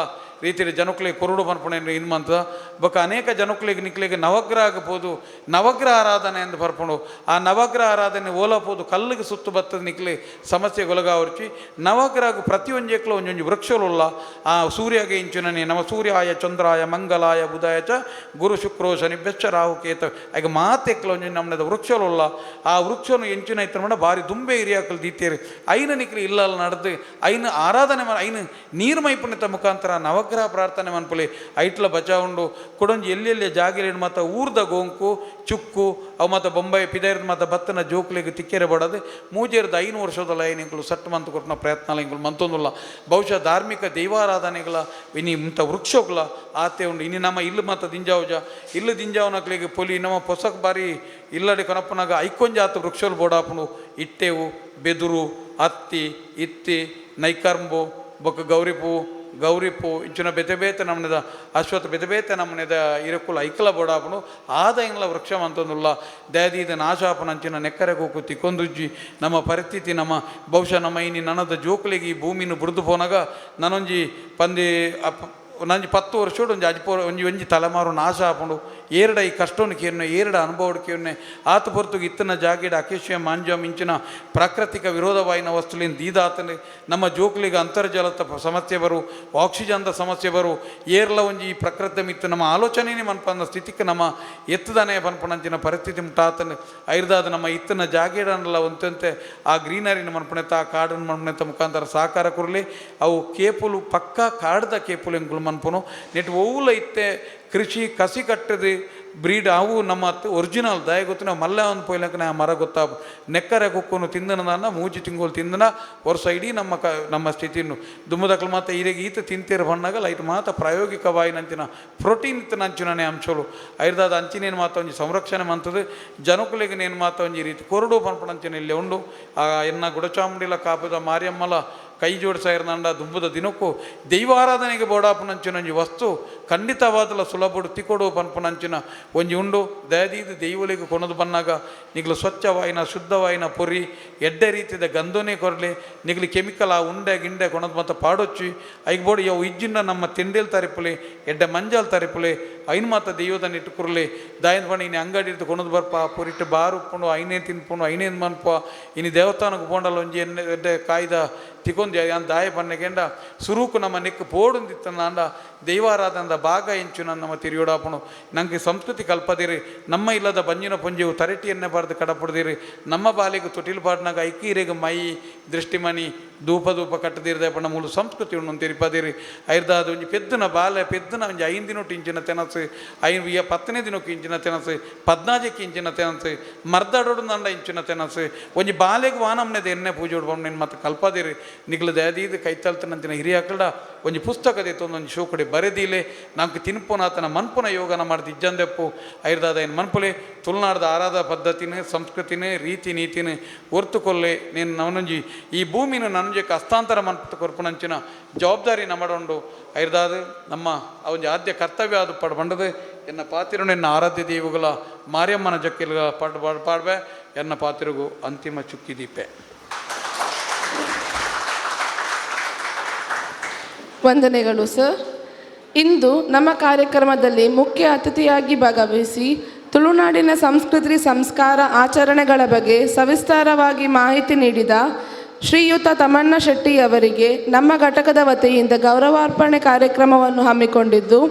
ರೀತಿಯ ಜನಕ್ಲೆಗ್ ಕೊರಡು ಪನ್ಪುಣ ಇದು ಮಂತದ. ಬೊಕ್ಕ ಅನೇಕ ಜನಕ್ಲೆಗ್ ನಿಕ್ಲೆಗ್ ನವಗ್ರಹ ಪೋದು ನವಗ್ರಹ ಆರಾಧನೆ ಎಂದು ಬರ್ಪುಂಡು. ಆ ನವಗ್ರಹ ಆರಾಧನೆ ಓಲ ಪೋದು ಕಲ್ಲಿಗೆ ಸುತ್ತು ಬತ್ತದ ನಿಕ್ಲೆ ಸಮಸ್ಯೆ ಒಲಗಾವರ್ಚಿ. ನವಗ್ರಹ ಪ್ರತಿಯೊಂಜೆಕ್ಲ ಒಂಜೊಂಜಿ ವೃಕ್ಷలుಲ್ಲ. ಆ ಸೂರ್ಯಗೆ ಇಂಚಿನನೆ ನಮ ಸೂರ್ಯಾಯ ಚಂದ್ರಾಯ ಮಂಗಲಾಯ ಬುಧಾಯ ಚ ಗುರು ಶುಕ್ರೋ ಶನಿಭ್ಯಶ್ಚ ರಾಹು ಕೇತ ಆಗ ಮಾತೆಕ್ಲ ಒಂಜಿ ನಮ್ಮದ ವೃಕ್ಷలుಲ್ಲ. ಆ ವೃಕ್ಷನು ಎಂಚಿನ ಇತ್ತ ಭಾರಿ ದುಂಬೆ ಏರಿಯಾಕಲ್ ದೀತೇರಿ. ಐನ ನಿಕ್ಲೆ ಇಲ್ಲಲ್ಲ ನಡೆದು ಐನ ಆರಾಧನೆ ಐನ ನೀರ್ಮೈಪುಣಿತ ಮುಖಾಂತರ ನವಗ್ರಹ ಪ್ರಾರ್ಥನೆ ಮನ್ಪುಲಿ. ಐಟ್ಲ ಬಚಾವುಂಡು. ಕೊಡೊಂಜಿ ಎಲ್ಲೆಲ್ಲಿ ಜಾಗಿಲೇನು ಮತ್ತು ಊರ್ದ ಗೋಂಕು ಚುಕ್ಕು ಅವು ಮತ್ತು ಬೊಂಬೈ ಪಿದೈರ್ದ ಮತ್ತು ಬತ್ತನ ಜೋಕ್ಲಿಗೆ ತಿಕ್ಕೆರೆ ಬಡದು ಮೂಜೇರ್ದ 5 ವರ್ಷದ ಲೈನ್ ಇಂಕುಲು ಸಟ್ ಮಂತ್ ಕೊಟ್ಟಿನ ಪ್ರಯತ್ನ ಇಂಕುಲು ಮಂತೊಂದುಲ್ಲ. ಬಹುಶಃ ಧಾರ್ಮಿಕ ದೈವಾರಾಧನೆಗಳ ಇನಿ ಇಂಥ ವೃಕ್ಷಗಳ ಆತೆ ಉಂಡು. ಇನಿ ನಮ್ಮ ಇಲ್ಲು ಮತ್ತು ದಿಂಜಾವುಜ ಇಲ್ಲು ದಿಂಜಾವನಕ್ಲಿಗೆ ಪೊಲಿ ನಮ್ಮ ಪೊಸಕ್ ಬಾರಿ ಇಲ್ಲಡೆ ಕನಪನಾಗ ಐಕೊಂಜಾತ ವೃಕ್ಷలు ಬೋಡಾಪುಂಡು. ಇಟ್ಟೆವು ಬೆದುರು ಅತ್ತಿ ಇತ್ತಿ ನೈಕರ್ಂಬು ಬೊಕ್ಕ ಗೌರಿಪೂ ಗೌರಿಪು ಇಂಚಿನ ಬೇತೆ ಬೇತೆ ನಮೂನೆದ ಅಶ್ವತ್ಥ ಬೇತೆ ಬೇತೆ ನಮೂನೆದ ಇರಕುಲ ಐಕಲ ಬೋಡಾಪುಂಡು. ಆದ ಇಂಗ್ಲ ವೃಕ್ಷ ಮಂತೊಂದುಲ್ಲ. ದಯದೀದ ನಾಶಾಪನ ಅಂಚಿನ ನೆಕ್ಕರೆ ಕೂಕು ತಿಕ್ಕೊಂದುಜ್ಜಿ. ನಮ್ಮ ಪರಿಸ್ಥಿತಿ ನಮ್ಮ ಬಹುಶಃ ನಮ್ಮ ಇನಿ ನನದ ಜೋಕುಲಿಗೆ ಈ ಭೂಮಿನ ಬುಡ್ದು ಪೋನಾಗ ನನೊಂಜಿ ಪಂದಿ ಅಪ್ ನಂಜಿ 10 ವರ್ಷೋಡು ಒಂಜಿ ಅಜ್ಪೋ ಒಂಜಿ ಒಂಜಿ ತಲೆಮಾರು ನಾಶ ಆಪುಂಡು. ಏರಡ ಈ ಕಷ್ಟವನ್ನು ಕೇರ್ನೆ ಏರಡ ಅನುಭವ ಕೇರ್ನೆ ಆತ ಪೊರ್ತುಗೆ ಇತ್ತನ ಜಾಗಿಡ ಅಕೇಶಿಯ ಮಾಂಜ ಮಿಂಚಿನ ಪ್ರಾಕೃತಿಕ ವಿರೋಧವಾಯಿನ ವಸ್ತುಲಿಂದ ದೀದಾತನೆ ನಮ್ಮ ಜೋಕ್ಲಿಗೆ ಅಂತರ್ಜಲದ ಸಮಸ್ಯೆ ಬರು, ಆಕ್ಸಿಜನ್ದ ಸಮಸ್ಯೆ ಬರು. ಏರ್ಲ ಒಂಜಿ ಈ ಪ್ರಕೃತಿ ಮಿತ್ತು ನಮ್ಮ ಆಲೋಚನೆನೇ ಮನ್ಪಂದ ಸ್ಥಿತಿಗೆ ನಮ್ಮ ಎತ್ತದನೆ ಪನ್ಪುನಂಚಿನ ಪರಿಸ್ಥಿತಿ ಮುಟ್ಟಾತನೆ. ಐರ್ದಾದ ನಮ್ಮ ಇತ್ತನ ಜಾಗೇಡನ್ನೆಲ್ಲ ಒಂತಂತೆ ಆ ಗ್ರೀನರಿನ ಮನ್ಪುಣೆತ ಆ ಕಾಡನ್ನು ಮನ್ಪುಣೆತ ಮುಖಾಂತರ ಸಹಕಾರ ಕೊರಲಿ. ಅವು ಕೇಪುಲು ಪಕ್ಕಾ ಕಾಡ್ದ ಕೇಪುಲು ಎಂಕುಲು ಮನ್ಪುನು ನೆಟ್ ಒವ್ಲ ಇತ್ತೆ ಕೃಷಿ ಕಸಿ ಕಟ್ಟದು ಬ್ರೀಡ್ ಅವು ನಮ್ಮ ಒರಿಜಿನಲ್ ದಾಯ ಗೊತ್ತು. ನಾವು ಮಲ್ಲ ಒಂದು ಪೋಯ್ಲಕ್ಕ ನಾ ಮರ ಗೊತ್ತಾ ನೆಕ್ಕರೆ ಕುಕ್ಕುನು ತಿಂದನ ಮೂಜಿ ತಿಂಗಳು ತಿಂದನ ವರ್ಷ ಇಡೀ ನಮ್ಮ ನಮ್ಮ ಸ್ಥಿತಿನು ದುಮ್ಮದಕ್ಲು ಮಾತ ಈರೆಗೆ ಈತ ತಿಂತೀರ ಬಣ್ಣಾಗ ಲೈಟ್ ಮಾತ ಪ್ರಾಯೋಗಿಕವಾಯಿನಂಚಿನ ಪ್ರೋಟೀನ್ ಇತ್ತು ನಂಚಿನನೇ ಅಂಶಲು ಐರ್ದಾದ ಅಂಚಿನೇನು ಮಾತ ಒಂಜಿ ಸಂರಕ್ಷಣೆ ಮಂತದು ಜನಕುಲೆಗ್ ನೇನು ಮಾತ ಒಂಜಿ ರೀತಿ ಕೊರಡು ಪನ್ಪಣಂಚಿನ ಇಲ್ಲಿ ಉಂಡು. ಆ ಎನ್ನ ಗುಡಚಾಮುಂಡಿಲ ಕಾಪುದ ಮಾರಿಯಮ್ಮಲ ಕೈ ಜೋಡಿಸಾಯಿರ್ನಂಡ ದುಂಬುದ ದಿನಕ್ಕೂ ದೈವಾರಾಧನೆಗೆ ಬೋಡಾಪುನಂಚಿನ ಒಂಜಿ ವಸ್ತು ಖಂಡಿತವಾದಲ ಸುಲಭಡು ತಿಕೊಡು ಪನ್ಪುನಂಚಿನ ಒಂಜಿ ಉಂಡು. ದಯದೀದು ದೈವಲಿಗೆ ಕೊನದು ಬನ್ನಾಗ ನಿಗ್ಲು ಸ್ವಚ್ಛವಾಯಿನ ಶುದ್ಧವಾಯಿನ ಪೊರಿ ಎಡ್ಡೆ ರೀತಿದ ಗಂಧನೇ ಕೊರಲಿ. ನಿಗ್ಲು ಕೆಮಿಕಲ್ ಆ ಉಂಡೆ ಗಿಂಡೆ ಕೊನದು ಮತ್ತು ಪಾಡೊಚ್ಚಿ ಐಕ್ ಬೋಡು ಯವು ಇಜ್ಜಿಂಡ ನಮ್ಮ ತಿಂಡೇಲ್ ತರಿಪುಲಿ ಎಡ್ಡೆ ಮಂಜಲ್ ತರಿಪುಲಿ ಐನ್ ಮಾತ ದೈವದ ಇಟ್ಟು ಕುರ್ಲಿ. ದಾಯನ ಪಂಡ ಇನ್ನು ಅಂಗಡಿ ಇಟ್ಟು ಕೊನದು ಬರ್ಪ ಪೊರಿಟ್ಟು ಬಾರು ಉಪ್ಪುಂಡು ಐನೇ ತಿನ್ಪುಂಡು ಐನೇನು ಮನ್ಪ ಇನ್ನು ದೇವಸ್ಥಾನಕ್ಕೆ ಪೋಂಡಲ ಒಂಜಿ ಎಣ್ಣೆ ಎಡ್ಡೆ ಕಾಯ್ದ ತಿಕೊಂದು ಯಾನ್ ದಾಯ ಪನ್ನೆಗೆಂಡ ಸುರುಕು ನಮ್ಮ ನೆಕ್ಕು ಪೋಡುಂದಿತ್ತಂದ ದೈವಾರಾಧನದ ಭಾಗ ಎಂಚು ನಮ್ಮ ತಿರಿಯೋಡಾಪುಣು. ನಂಗೆ ಸಂಸ್ಕೃತಿ ಕಲ್ಪದಿರಿ ನಮ್ಮ ಇಲ್ಲದ ಬಂಜಿನ ಪುಂಜೆವು ತರಟಿಯನ್ನೇ ಬಾರ್ದು ಕಡಪುಡ್ದಿರಿ ನಮ್ಮ ಬಾಲಿಗೆ ತೊಟಿಲು ಪಾಡ್ನಾಗ ಐಕೀರೆಗೆ ಮೈ ದೃಷ್ಟಿಮಣಿ ಧೂಪ ಧೂಪ ಕಟ್ಟದಿರದೆ ಪಂಡ ಮೂಲು ಸಂಸ್ಕೃತಿ ಉಂಡು ತಿರುಪದಿರಿ. ಐರ್ದಾದ ಒಂಜಿ ಪೆದ್ದುನ ಬಾಲೆ ಪೆದ್ದುನ ಒಂಜಿ 5 ದಿನೊಟ್ಟು ಇಂಚಿನ ತೆನಸು 5 10ನೇ ದಿನಕ್ಕೆ ಇಂಚಿನ ತೆನಸು 14ಕ್ಕೆ ಇಂಚಿನ ತೆನಸು ಮರ್ದಾಡೋಡು ನಂಡ ಇಂಚಿನ ತೆನಸು ಒಂಜಿ ಬಾಲೆಗೆ ವಾನಮ್ನೆದ ಎಣ್ಣೆ ಪೂಜೆ ಉಡ್ಬಂಡು ನಿನ್ನ ಮತ್ತೆ ಕಲ್ಪದಿರಿ. ನಿಗ್ಲು ದಯದೀದು ಕೈತಲ್ತನಂಚಿನ ಹಿರಿಯಾಕಲ್ಡ ಒಂಜಿ ಪುಸ್ತಕ ದೇತೊಂದು ಒಂಜಿ ಶೋಕಡೆ ಬರೆದಿಲೆ ನಮ್ಗೆ ತಿನ್ಪುನಾತನ ಮನ್ಪುನ ಯೋಗನ ಮಾಡ್ದು ಇಜ್ಜಂದೆಪ್ಪು. ಐರ್ದಾದ ಏನು ಮನ್ಪುಲೆ ತುಳುನಾಡ್ದ ಆರಾಧ ಪದ್ಧತಿನೇ ಸಂಸ್ಕೃತಿನೇ ರೀತಿ ನೀತಿನೇ ಒರ್ತುಕೊಲ್ಲೆ. ನೀನು ನವನೊಂಜಿ ಈ ಭೂಮಿನ ನನಂಜಕ್ಕೆ ಹಸ್ತಾಂತರ ಮನ್ಪು ಕೊರ್ಪುನಂಚಿನ ಜವಾಬ್ದಾರಿ ನಮ್ಮಡೊಂಡು. ಐರ್ದಾದ ನಮ್ಮ ಆ ಒಂಜಿ ಆದ್ಯ ಕರ್ತವ್ಯ ಅದು ಪಡ್ ಬಂಡದು ಎನ್ನ ಪಾತಿರುಣ ಎನ್ನ ಆರಾಧ್ಯ ದೇವುಗಳ ಮಾರಿಯಮ್ಮನ ಜಕ್ಕಿಲ್ಗ ಪಾಡ್ ಪಾಡ್ ಪಾಡ್ಬೆ ಎನ್ನ ಪಾತಿರುಗು ಅಂತಿಮ ಚುಕ್ಕಿ ದೀಪೆ. ವಂದನೆಗಳು ಸರ್. ಇಂದು ನಮ್ಮ ಕಾರ್ಯಕ್ರಮದಲ್ಲಿ ಮುಖ್ಯ ಅತಿಥಿಯಾಗಿ ಭಾಗವಹಿಸಿ ತುಳುನಾಡಿನ ಸಂಸ್ಕೃತಿ ಸಂಸ್ಕಾರ ಆಚರಣೆಗಳ ಬಗ್ಗೆ ಸವಿಸ್ತಾರವಾಗಿ ಮಾಹಿತಿ ನೀಡಿದ ಶ್ರೀಯುತ ತಮ್ಮಣ್ಣ ಶೆಟ್ಟಿ ಅವರಿಗೆ ನಮ್ಮ ಘಟಕದ ವತಿಯಿಂದ ಗೌರವಾರ್ಪಣೆ ಕಾರ್ಯಕ್ರಮವನ್ನು ಹಮ್ಮಿಕೊಂಡಿದ್ದು,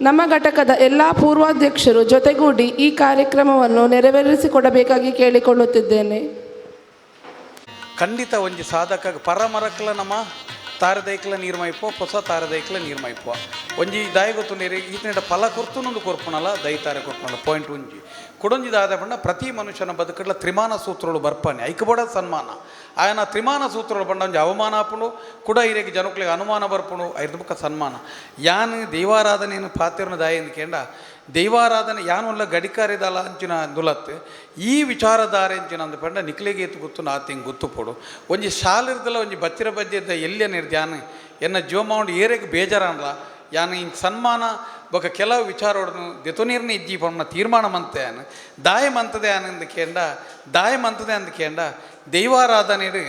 ನಮ್ಮ ಘಟಕದ ಎಲ್ಲ ಪೂರ್ವಾಧ್ಯಕ್ಷರು ಜೊತೆಗೂಡಿ ಈ ಕಾರ್ಯಕ್ರಮವನ್ನು ನೆರವೇರಿಸಿಕೊಡಬೇಕಾಗಿ ಕೇಳಿಕೊಳ್ಳುತ್ತಿದ್ದೇನೆ. ಖಂಡಿತ ಒಂಜಿ ಸಾಧಕ ಪರಮರಕ್ಲ ನಮ್ಮ ತಾರದೈಕ್ಲ ನೀರ್ಮೈಪೋ ಹೊಸ ತಾರದೈಕ್ಲ ನೀರ್ಮೈಪೋ ಒಂಜಿ ದಾಯ ಗೊತ್ತು ನೀರು ಈತನಿಟ ಫಲ ಕೊರ್ತುನೊಂದು ಕೊರ್ಪುಣಲ್ಲ ದೈತಾರೆ ಕೊರ್ಪುಣಲ್ಲ ಪಾಯಿಂಟ್ ಒಂಜಿ ಕೊಡೊಂಜಿ ದಾದ ಪಂಡ ಪ್ರತಿ ಮನುಷ್ಯನ ಬದುಕಡ್ಲ ತ್ರಿಮಾನ ಸೂತ್ರಗಳು ಬರ್ಪಾನೆ ಐಕಬೋಡ ಸನ್ಮಾನ ಆಯನ ತ್ರಿಮಾನ ಸೂತ್ರಗಳು ಪಂಡ ಒಂಜಿ ಅವಮಾನ ಆಪುಂಡು ಕುಡ ಇರೆಗೆ ಜನಕ್ಲಿಗೆ ಅನುಮಾನ ಬರ್ಪುಂಡು ಐದು ಬುಕ್ಕ ಸನ್ಮಾನ ಯಾನ್ ದೈವಾರಾಧನೆಯನ್ನು ಪಾತಿರ್ನ ದಾಯ ಕೇಂಡ ದೈವಾರಾಧನೆ ಯಾನೊಲ್ಲ ಗಡಿಕಾರಿದಲ್ಲ ಅಂಚಿನ ದುಲತ್ ಈ ವಿಚಾರಧಾರೆ ಅಂಚಿನ ಅಂದ ಪಂಡ ನಿಕ್ಲೆಗೆ ಏತು ಗೊತ್ತು ನಾತಿಂಗ್ ಗೊತ್ತು ಪೋಡು ಒಂಜಿ ಶಾಲಿರ್ದಲ್ಲ ಒಂಜಿ ಬಚ್ಚಿರ ಬಜ್ಜೆದ ಎಲ್ಲಿಯ ನಿರ್ಧ್ಯಾನ ಎನ್ನ ಜೀವಮಾವಂಡು ಏರೆಗೆ ಬೇಜಾರನ್ಲ ಯಾನ್ ಈ ಸನ್ಮಾನ ಬೊಕ ಕೆಲವು ವಿಚಾರೋಡನು ದೆತುನೀರ್ನ ಇಜ್ಜಿ ಪಂಡ ತೀರ್ಮಾನ ಮಂತೆ ಯಾನ್ ದಾಯ ಮಂತದೆ ಆನಂದ ಕೇಂಡ ದಾಯ ಮಂತದೆ ಅಂದ ಕೇಂಡ ದೈವಾರಾಧನೆಡು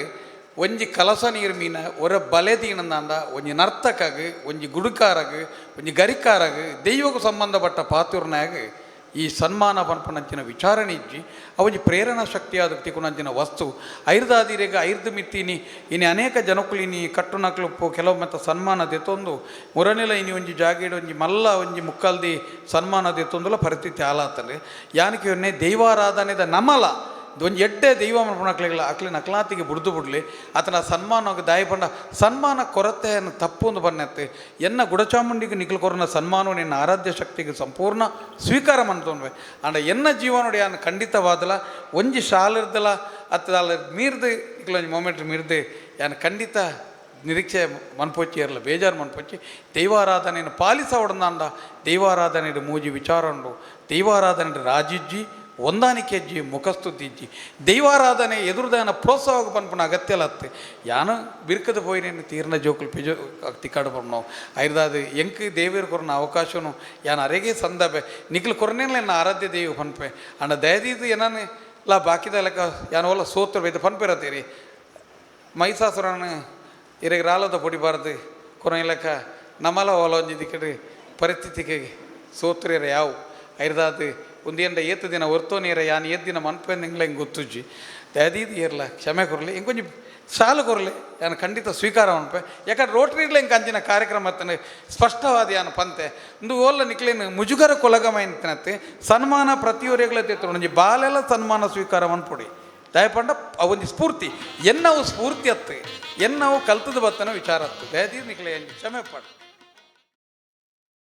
ಒಂಜಿ ಕಲಸ ನೀರು ಮೀನ ಒರ ಬಲೆ ದೀನಂದಾಂಡ ಒಂಜಿ ನರ್ತಕಾಗ ಒಂಜಿ ಗುಡುಕಾರಗ ಒಂಜಿ ಗರಿಕಾರಗ ದೈವಕ್ಕೆ ಸಂಬಂಧಪಟ್ಟ ಪಾತುರ್ನಾಗ ಈ ಸನ್ಮಾನ ಪನ್ಪುನಂಚಿನ ವಿಚಾರಣೆ ಇಜ್ಜಿ ಅವೊಂಜಿ ಪ್ರೇರಣಾ ಶಕ್ತಿಯಾದ ತಿಕ್ಕುನಂಚಿನ ವಸ್ತು ಐರ್ದಾದಿರೆಗ ಐರ್ದು ಮಿತ್ತಿನಿ ಇನಿ ಅನೇಕ ಜನಕ್ಕುಲು ಇನಿ ಕಟ್ಟುನಕ್ಲು ಕೆಲವು ಮತ್ತು ಸನ್ಮಾನ ದೆತ್ತೊಂದು ಮುರನೆಲ ಇನಿ ಒಂಜಿ ಜಾಗೀಡ್ ಒಂಜಿ ಮಲ್ಲ ಒಂಜಿ ಮುಕ್ಕಲ್ದಿ ಸನ್ಮಾನ ದೆತ್ತೊಂದುಲ ಪರಿಸ್ಥಿತಿ ಆಲಾತಲೆ ಯಾನಕ್ಕೆ ಒನ್ನೆ ದೈವಾರಾಧನೆದ ನಮಲ ಒಂಜಿ ಎಡ್ಡೆ ದೈವ ಮನ್ಪುನಕ್ಲೆಗ್ಲ ಅಕ್ಲೆ ನಕ್ಲಾತಿಗೆ ಬುಡ್ದು ಬಿಡ್ಲಿ ಆತನ ಸನ್ಮಾನ ದಾಯ ಪಂಡ ಸನ್ಮಾನ ಕೊರತೆಯನ್ನು ತಪ್ಪೊಂದು ಬನ್ನತ್ತೆ ಎನ್ನ ಗುಡಚಾಮುಂಡಿಗೆ ನಿಖಲ್ ಕೊರನ ಸನ್ಮಾನ ನಿನ್ನ ಆರಾಧ್ಯ ಶಕ್ತಿಗೆ ಸಂಪೂರ್ಣ ಸ್ವೀಕಾರ ಮಂತೊನ್ವೆ ಅಂಡ ಎನ್ನ ಜೀವನೋಡಿ ಯಾನ್ ಖಂಡಿತವಾದಲ ಒಂಜಿ ಶಾಲಿರ್ದಲ ಅತ್ತ ಮೀರ್ದು ಇಕ್ಲೊಂಜಿ ಮೊಮೆಂಟ್ ಮೀರ್ದು ಯಾನ್ ಖಂಡಿತ ನಿರೀಕ್ಷೆ ಮನ್ಪೊಚ್ಚಿ ಇರಲ್ಲ ಬೇಜಾರು ಮನ್ಪೊಚ್ಚಿ ದೈವಾರಾಧನೆಯನ್ನು ಪಾಲಿಸವಡಂದಾಂಡ ದೈವಾರಾಧನೆ ಮೂಜಿ ವಿಚಾರ ಉಂಡು ದೈವಾರಾಧನೆ ರಾಜಿಜ್ಜಿ ಹೊಂದಾಣಿಕೆ ಅಜ್ಜಿ ಮುಖಸ್ತುತಿ ದೈವಾರಾಧನೆ ಎದುರುದಾನ ಪ್ರೋತ್ಸಾಹ ಪನ್ಪುನ ಅಗತ್ಯ ಲತ್ತೆ ಯಾನು ಬಿರ್ಕದ ಪೋಯಿನೇನು ತೀರ್ನ ಜೋಕುಲು ಪಿಜೋ ತಿಕ್ಕಾಡು ಪನ್ಪುನವು ಐರ್ದಾದ ಎಂಕ್ ದೇವೇರು ಕೊರನ ಅವಕಾಶನು ಯಾನ್ ಅರೆಗೆ ಸಂದಬೆ ನಿಕ್ಲು ಕೊರನೇಲ ಎನ್ನ ಆರಾಧ್ಯ ದೈವ ಪನ್ಪೆ ಅಂಡ ದಯದೀದು ಏನಾನೆ ಲಾ ಬಾಕಿದ ಲೆಕ್ಕ ಯಾನ್ ಓಲ ಸೋತ್ರ ಬೈದ ಪನ್ಪಿರತ್ತೀರಿ ಮೈಸಾಸುರನ ಇರೆಗ್ ರಾಲದ ಪೊಡಿಬಾರ್ದು ಕೊರನ ಲೆಕ್ಕ ನಮ್ಮಲ ಓಲ ಒಂಜಿ ದಿಕ್ಕಡು ಪರಿಸ್ಥಿತಿಗೆ ಸೋತ್ರಿರ ಯಾವು ಐರ್ದಾದ ಒಂದೇಂಡ ಏತು ದಿನ ಒರ್ತೋ ನೀರ ಯಾನ್ ಏತ್ ದಿನ ಮನ್ಪೆಂದು ಎಂಗ್ಲ ಹಿಂಗೆ ಗೊತ್ತುಜ್ಜಿ ದಯದೀದು ಏರ್ಲ ಕ್ಷಮೆ ಕೊರಲಿ ಇಂಕೊಂಜಿ ಸಾಲು ಕೊರಲಿ ಯಾನ್ ಖಂಡಿತ ಸ್ವೀಕಾರ ಮನ್ಪೆ ಯಾಕಂದ್ರೆ ರೋಟರಿಡ್ಲ ಹಿಂಗೆ ಅಂಚಿನ ಕಾರ್ಯಕ್ರಮ ಅತ್ತನೆ ಸ್ಪಷ್ಟವಾದ ಯಾನ್ ಪಂತೆ ಒಂದು ಓಲ್ಲ ನಿಕ್ಲೇನು ಮುಜುಗರ ಕೊಲಗಮ ಸನ್ಮಾನ ಪ್ರತಿಯೊರಿಗಳ ತೆತ್ತು ಒಂಜಿ ಬಾಲೆಲ್ಲ ಸನ್ಮಾನ ಸ್ವೀಕಾರ ಮನ್ಪೊಡಿ ದಯಪಂಡ ಅವೊಂಜಿ ಸ್ಫೂರ್ತಿ ಎನ್ನವು ಸ್ಫೂರ್ತಿ ಅತ್ತು ಎನ್ನವು ಕಲ್ತದ ಬತ್ತನ ವಿಚಾರ ಅತ್ತು ದಯದೀದು ನಿಕ್ಲೆ ಕ್ಷಮೆ ಪಡು.